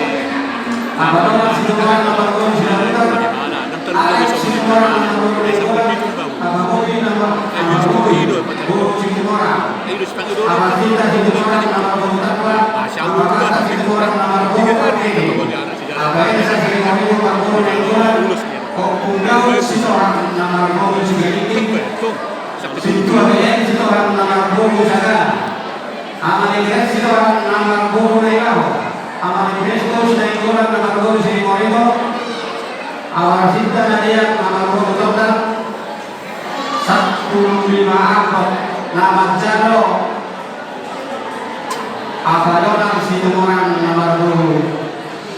Ama Donat Situmorang na marboru Simanjuntak, Alex Situmorang na marboru Nainggolan, Ama Bobi na mar-, Ama Bobi, boru Situmorang, Ama Sinta Situmorang na marboru Tamba, Ama Bata Situmorang na marboru Pardede. Ama Elsa Situmorang na marboru Nainggolan, Ompu Daud Sitorang na marboru Sigaringking, Sintua Belen Sitorang na marboru Sagala, Ama ni Gret Sitorang na marboru Naibaho, Ama ni Kristus Nainggolan na marboru Siringoringo, Ama Sinta Nadia na marboru Tondang, sampulu lima angka na manjalo Ama Donat Situmorang na marboru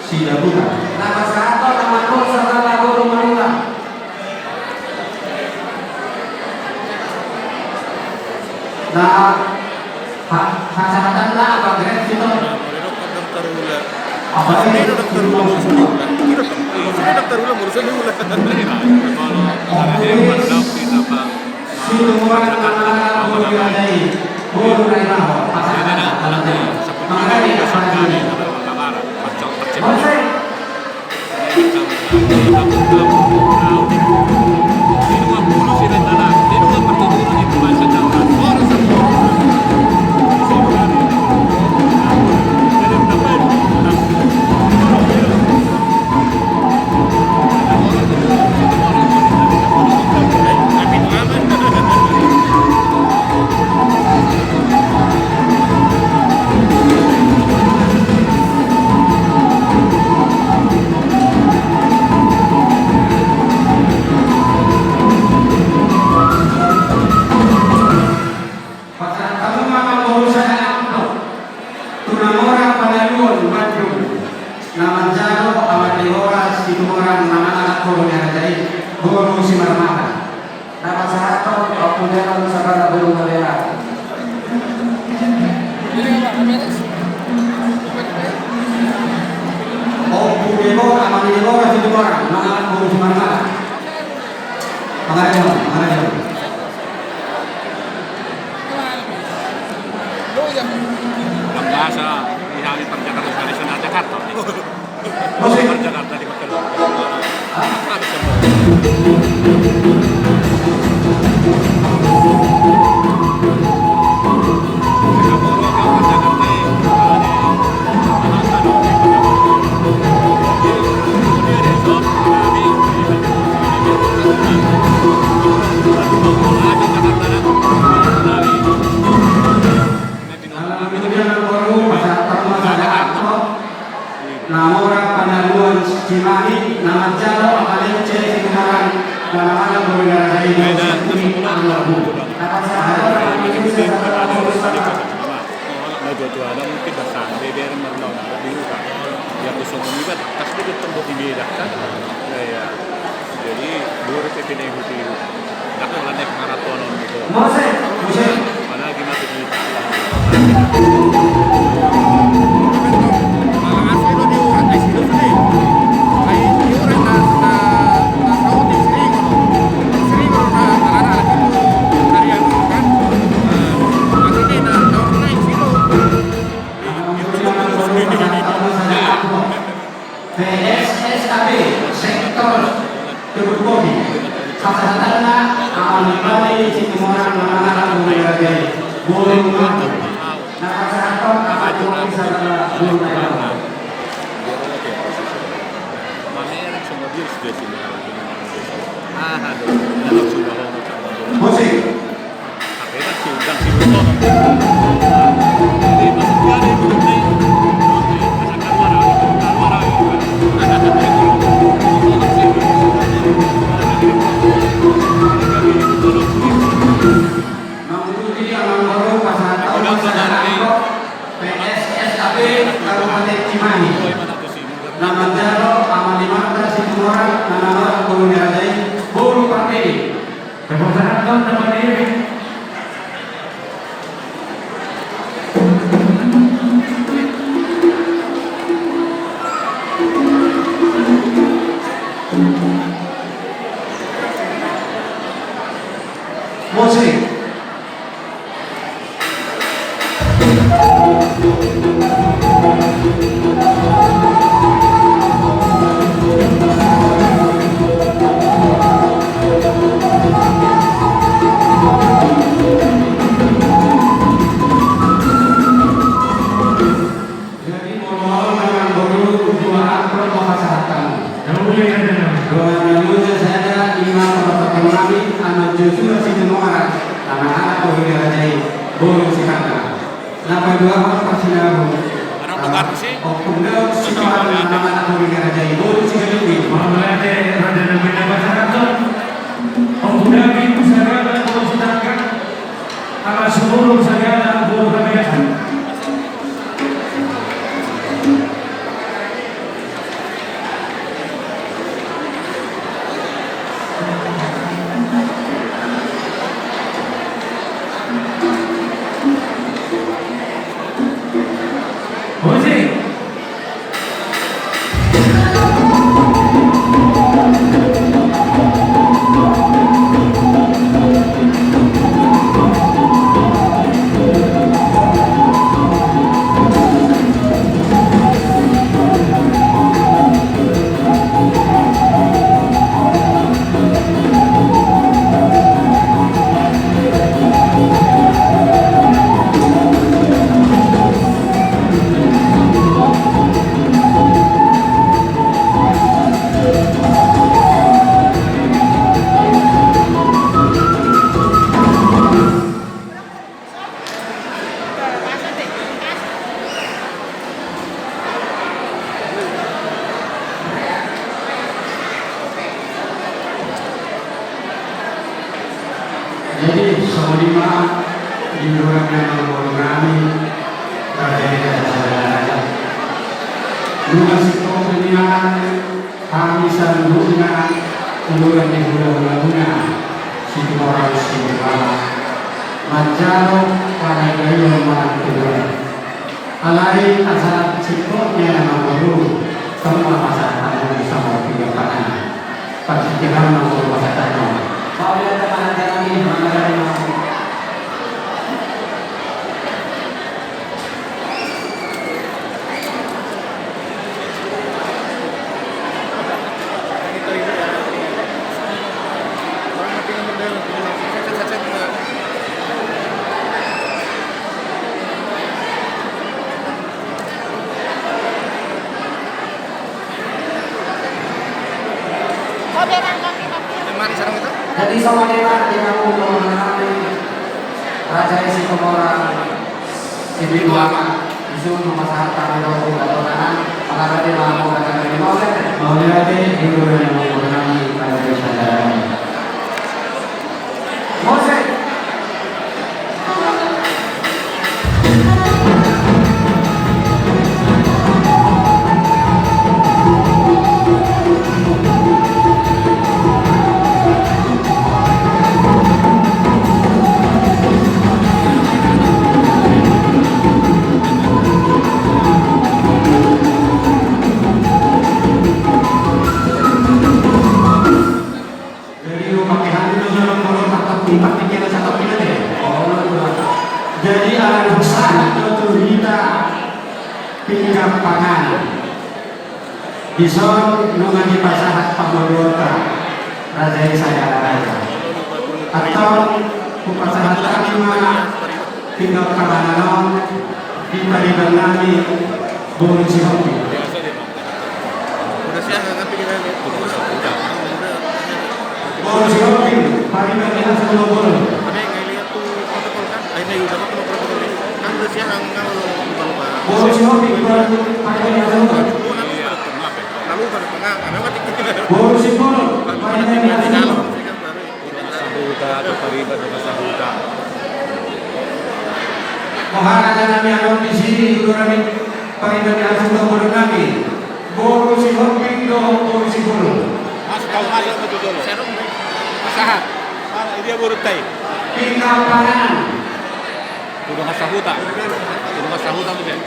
Sidabulan. Na pasahathon ama ni Putri Sabala boru Manado. Na, ha-, pasahathon na apa, Gret, situ? Apa ini? Ini dokter ulang, urusan ulang. Ini dokter ulang, urusan ulang. Oke. Situmorang na mangalap boru ni raja i, boru Naibaho, pasahathon. Mangkali apa ini? Bonsai. Pasahat hamu ma mangolu sada amplop tu na mora panaluon Bandung, na manjalo Ama Deborah Situmorang na mangalap boru ni raja i, boru Simarmata. Na pasahathon Ompu Deborah Sabala boru Malea. Ompu Deborah, Ama ni Deborah Situmorang na mangalap boru Simarmata. Mangaraja, mangaraja. Nang masa di hami par Jakarta, dari sana Jakarta. Masa par Jakarta di Makkelo. Na mora panaluon Cimahi, na manjalo Ama Lence Situmorang, na mangalap boru ni raja i, boru Sianturi, almarhum. Na pasahathon. Tua-tua na mungkin basang bebere marnaon na di huta. Ia pe songon i ba tangkas do getong boti beda kan. Iya. Jadi dua R T P na ihut-ihut. Dakka lanek maraton on gitu. Mose, mose. Apalagi mati kita. P S S A B sektor Tebukkopi. Pasahatanna Amang Bani Situmorang na mangalap boru ni raja i, boru Mati. Na pasahathon Amang Boru Sagala, boru Mati. Musik. Mangihut i Amang Boru pasahathon P S S A B Kabupaten Cimahi. Na manjalo Amang Imam Situmorang na mangalap boru ni raja i, boru Pardede. Pasahathon na mangihut. Musik. Jadi, molo au na mangguru dua amplop ma pasahatanmu. Dua na loja sada, ima pasahaton nami Amang Josua Situmorang na mangalap boru ni raja i, boru Sitanggang. Na paduahon parsinabung. Ompung Daud Situmorang na mangalap boru ni raja i, boru Sigalupi. Mauliate, raja nami, na pasahathon Ompung Daud Situmorang, boru Sitanggang. Ala sumurung sagala boru hagasan. Musik. Jadi, songon i ma di ulaon na mangolu nami, raja ni raja saudara. Nunga singkop nian hami saluhutna, ulaon ni hulahula muna, Situmorang Sinuala, manjalo panagaion manang tuduran. Alai asa singkop nian, Amang Boru, tong ma pasahatanmu samopi gampana. Parsingkop ma, Amang Boru, pasahatanmu. Mauliate ma, raja nami, mauliate ma. Jadi songon i ma di hamu, raja i Situmorang. Sipitu Ama, isuhun ma pasahatanmu tu hula-hulana, mangharati ma hamu, raja nami. Mauliate, mauliate, raja nami, raja nami. Musik. panganan. Dison nunga dipasahat pamoruonta, raja i sada raja. Antong hupasahat hami ma pinggan panganan on di pariban nami boru Sihombing. Boru Sihombing, pariban ni Hasutobulung. Boru Sihombing, pariban ni Hasutobulung. Boru Sihombing, pariban ni Hasutobulung. Sahuta, tu pariban, tu sahuta. Boha raja nami, adong disi, boru nami, pariban ni Hasutobulung nami. Boru Sihombing dohot boru Sibolon. Mas, kau masuk ke dulu. Pasahat. Mana dia boru tai? Pinggan panganan. Udah nggak sahuta. Udah nggak sahuta tuh, Ben.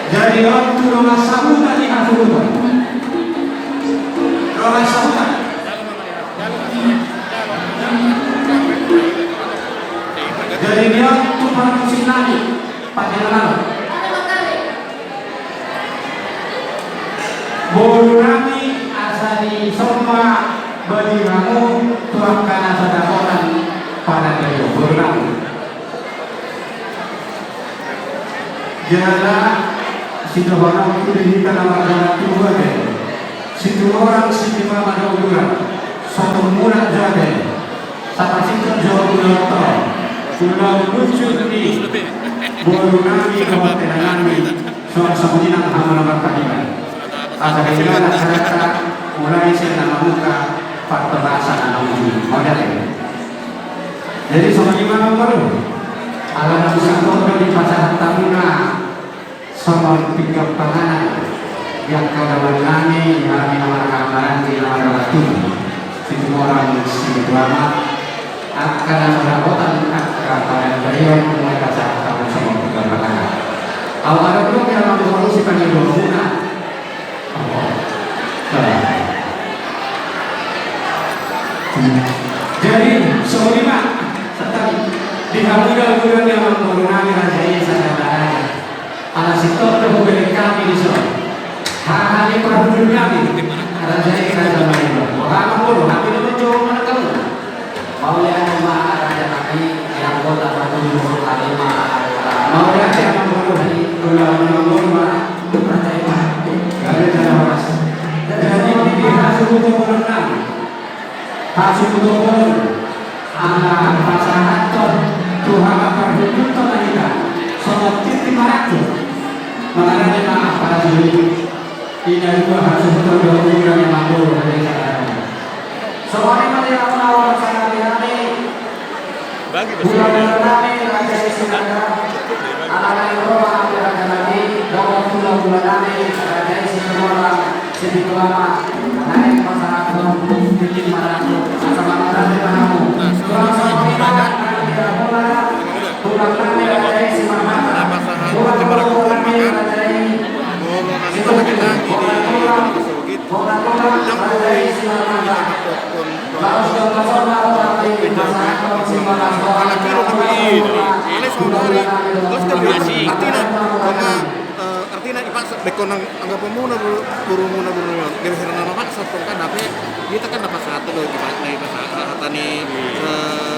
Jadi, on tu dongan sahuta ni Hasutobulung. Dongan sahuta. Jadi, dia tu parmusim nami, pakai nama. Boru nami, asa dison ma bajiramu tu angka na so dapotan panandaion, boru nami. Jala sidohononku di hita na marga Tubu ate, Situmorang Situmama do uduran, Situmorang jo ate. Sapasingkop jo uduran, ulaon lucu ni boru nami dohot inang nami. Songon songon i nang hamu na marpariban. Asa hira na sadata mulai sian na mamungka parhorasan na ujung. Mauliate. Jadi songon i ma, boru. Ala na busak do dipasahat hamuna songon pinggan panganan di angka dongan nami, di hami na marhaha maranggi, na marhaha tubu. Situmorang Situmama. Angka na so dapotan angka panandaion, mulai pasahat hamu songon pinggan panganan. Au adong do, amang boru, sipangidoonmuna. Jadi songon i ma, santabi di hamu da uduran ni amang boru nami, raja i sada raja. Ala sintong do hubege hami dison. Haha ni parhundul nami, raja i raja Marimba. Boha amang boru, hami do manjou manang hamu? Mauliate ma raja nami, di anggota parhundul nami ma. Mauliate amang boru, di ulaon ni amang boru ma. Raja i ma. Gabe jala horas. Jadi di Hasutobulung nami. Hasutobulung, ala pasahathon tu haha parhundulta ma hita songon tintin marangkup. Mangarade ma parhundul i. Ina dua hasuhuton dohot uduran ni amang boru, raja i sada raja. Songon i ma di hamu na hurang sahali-hali. Bagi. Hulahula nami, raja i Sinanga. Ala naeng ro ma hami, raja nami, dohot hulahula nami, raja i Situmorang Situmama, naeng pasahathon tintin marangkup. Asa mangarade ma hamu. Songon i ma di hamu na hurang nami, raja i Simarmata. Hulahula nami, raja i Situmorang. Bona tulang, raja i Sinanga. Laos do pasona, raja i, pasahathon simarmata. Alai saudara, terus terbiasa. Artina, karena, eh, artina ipaksa, baen nang anggaponmuna, boru, borumuna, boru nami on. Gabe hira na mapaksa tong kan, tapi hita kan na pasahat do, di ba-, na ipasa-, hata ni, eh,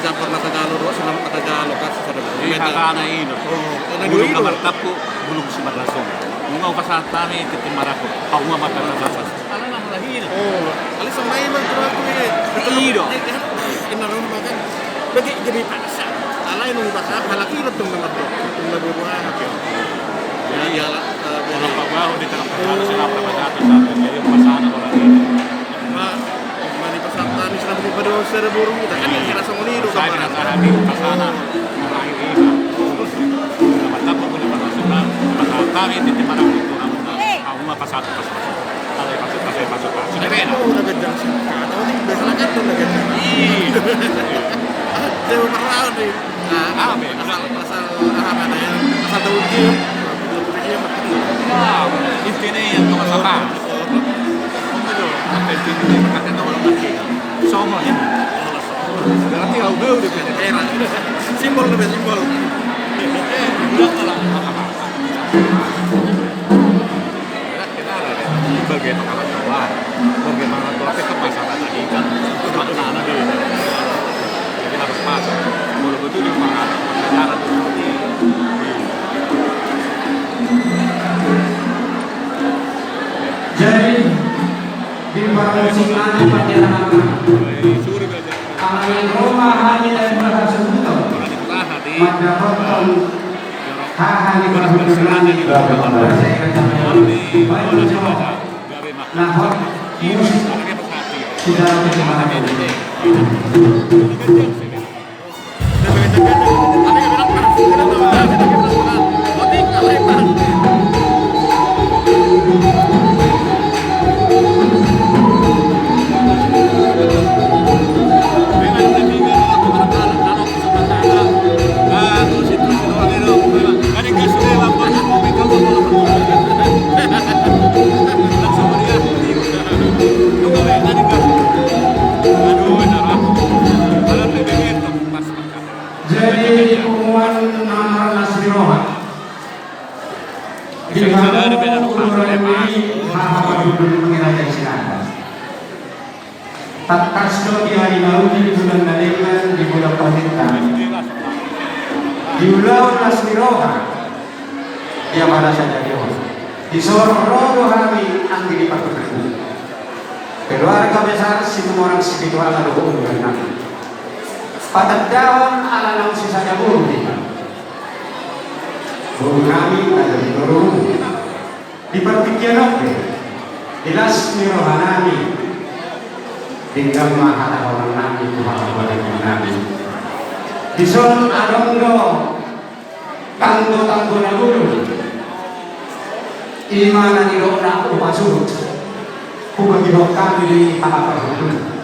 jambar na tajalo do, sinamot na tajalo kan, sada. Hata na i do. Oh, na dua i do. Bulung na martampu, bulung simarlasona. Nunga hupasahat hami tintin marangkup, hauma ma marlas. Ala na mula hina. Oh, alai songon i ma tu aku i. I do. Ina ro ma kan. Berarti jadi paksa. Alai nunga paksa, halak i do tong na mardok. Tong na boru aha, ya. Jadi, ala, eh, boru. Kalau bahu di tengah-tengah, oh, saya apa, apa, apa, jadi pasahat boru i. Ma, mani pasahat hami, sada boru, sada boru, kan, iya, hira songon i do. Saya gambaran. Hami pasahat. Orang ini. Mantap, boru pasahat. Pasahat hami, tintin marangkup tu hamu. Hamu ma pasahat, pasahat. Pasahat, pasahat, pasahat. Sudah beda. Oh, udah ganjang sih. Kata orang biasa kan udah ganjang. Iya. Dia mau pernah nih. Nah, ah, beda. Asal, asal, ah, mana ya? Asal tahu dia. Wah, intinya yang kau masalah. Itu, apa intinya? Pakai tahu lagi. Sama ya. Berarti Simbol, simbol. Sebagai pengamat doang, bagaimana tuh, apa itu masalah tadi kan? Itu maknanya di, jadi harus pas. Kalau betul di pengamat, cara tuh. Jadi, di parmusikan di Panjarahan. Alai ro ma hami na di bagasan huta mandapothon haha ni parhundul nami. Baik, jawab. Na hot musik. Sudah. Jadi di punguan nomor las ni roha, di hamu uduran ni haha parhundul nami Raja Sinada. Tangkas do di ari na uli di bulan na leman di bulan Paninta, di ulaon las ni roha, di Amanta Raja Dewa, dison ro do hami anggi ni parhundul, keluarga besar Situmorang Sipitu Ama dohot uduran nami. Patandahon ala naung sisada boru hita. Boru nami, tanda di boru. Di partingkian on pe, di las ni roha nami, denggan ma hata holan nami tu haha parhundul nami. Dison adong do tanggo-tanggo na bolon. I ma na nidokna upa suhut. Hubagihon hami di haha parhundul.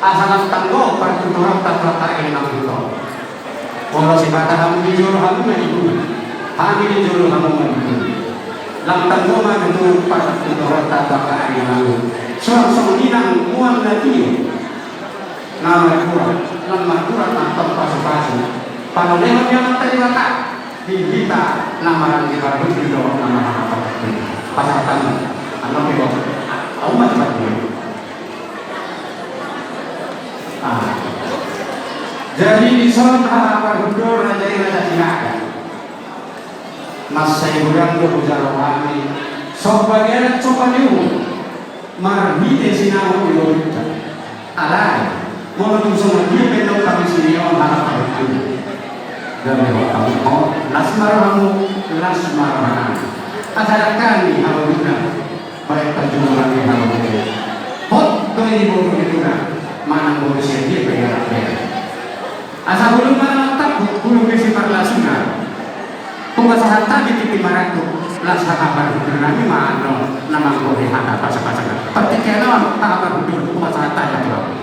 Asa lam tanggo partuturonta tu angka inang tu ho. Molo sipata hamu di jolo hamu na di bulu, hami di jolo hamu na di bulu. Lam tanggo ma tutu partuturonta tu angka inang. Suang songon i nang mual na tio. Na margura, lam margura nang pasu-pasu. Panolehon ni Amanta Debata di hita na maranggi parhundul dohot na marhaha parhundul. Pasahaton. Annon pe bos. Au ma cepat dulu. Ah. Jadi dison haha parhundul raja i Raja Sinaga. Mansai godang do hujalo hami. Somba gelet somba ni uhum. Marhite sinamot ni uhum. Alai molo tung songon dia pe do hami sini on haha parhundul. Gabe hot hamu, las ma rohamu, las ma roha nami. Asa dangka ni haha parhundul. Baen panjumpangan ni hamu. Hot do i boru ni tuna, manang boru sian dia pe ia rap be. Asa bulung manang tampuk, bulung ni siparlasuna. Hupasahat hami tintin marangkup, las haha parhundul nami ma annon na manggohi hata pasa-pasa. Partingkian on haha parhundul, hupasahat hami tu hamu.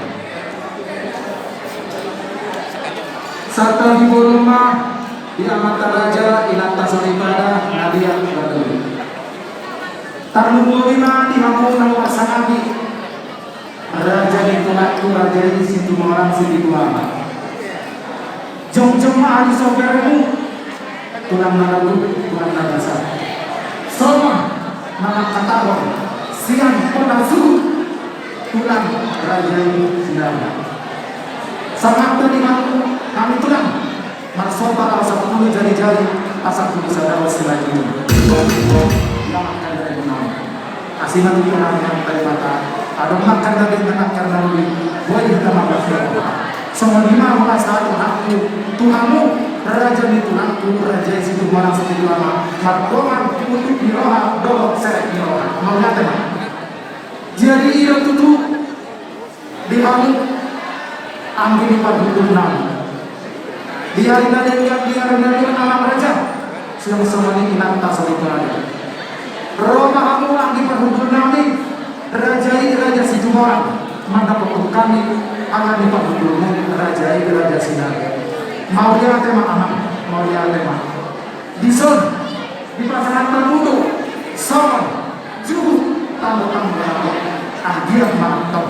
Sahat di boru ma di amanta raja, inanta soripada, na dia batu. Tarlumobi ma di hamu na hupasangapi, raja ni tulangku, raja i Situmorang Sipitu Ama. Jongjong ma alu sobermu, tulang na lalu, tulang na basa. Songon na mangkatahon sian hona suhut, tulang raja i Sinaga. Sangap do di hamu, hami tulang. Marsomba ro sampulu jari-jari, asa sampulu sada ro silagi. Ia ma angka dari benang. Asi ma tutu nami angka dari mata. Adong ma angka dari benang karena uli. Buat kita mangkasih. Songon i ma hupasahat rohangku tu hamu, raja ni tulangku, raja i Situmorang Sipitu Ama, mardongan utuk ni roha dohot serep ni roha. Mauliate ma. Jadi i do tutu. Di hamu anggi ni parhundul nami. Di ari na denggan, di ari na denggan, amang raja, suang songon i inanta soripada. Ro ma hamu anggi parhundul nami, raja i Raja Situmorang, mandapothon hami anggi ni parhundulmu, raja i Raja Sinaga. Mauliate ma amang, mauliate ma. Dison dipasahat hamu do songon juhut tanda-tanda anggiat ma tong.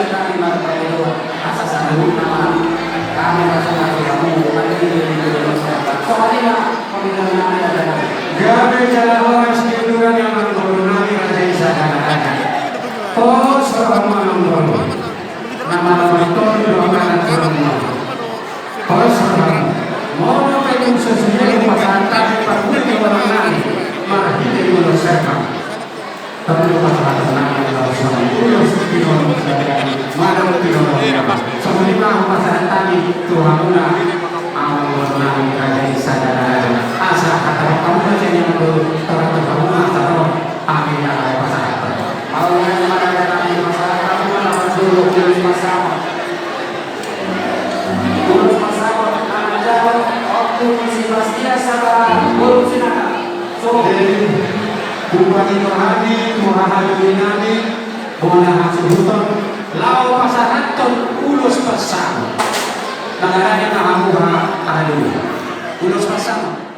Tuhan, kami martonggo asa saluhutna ma hami pasahat tu hamu, marhite di Tuhan. Songon i ma. Gabe jala horas di hamu amang boru nami, raja i sada raja. Pos rohamu amang boru. Na malo martolu do hata ni hamu. Pos rohamu. Molo pe dung so sude pasahat hami parbue ni boru nami, marhite ulos serpa. Tolu pasahaton nami laos songon ulos tinolong sadari, malo tinolong i ma. Songon i ma pasahat hami tu hamuna, amang boru nami, raja i sada raja. Asa hata hamuna sian i ma tu, tara tu hamuna, asa ro hami na pasahat. Amang boru nami, raja nami, pasahat hamuna ma tu ulos pasamot. Ulos pasamot, amang boru. Jadi, hupangido hami tu haha juri nami, bona hasuhuton, laho pasahathon ulos pansamotan. Mangarani ma hamu haha juri. Ulos pansamotan.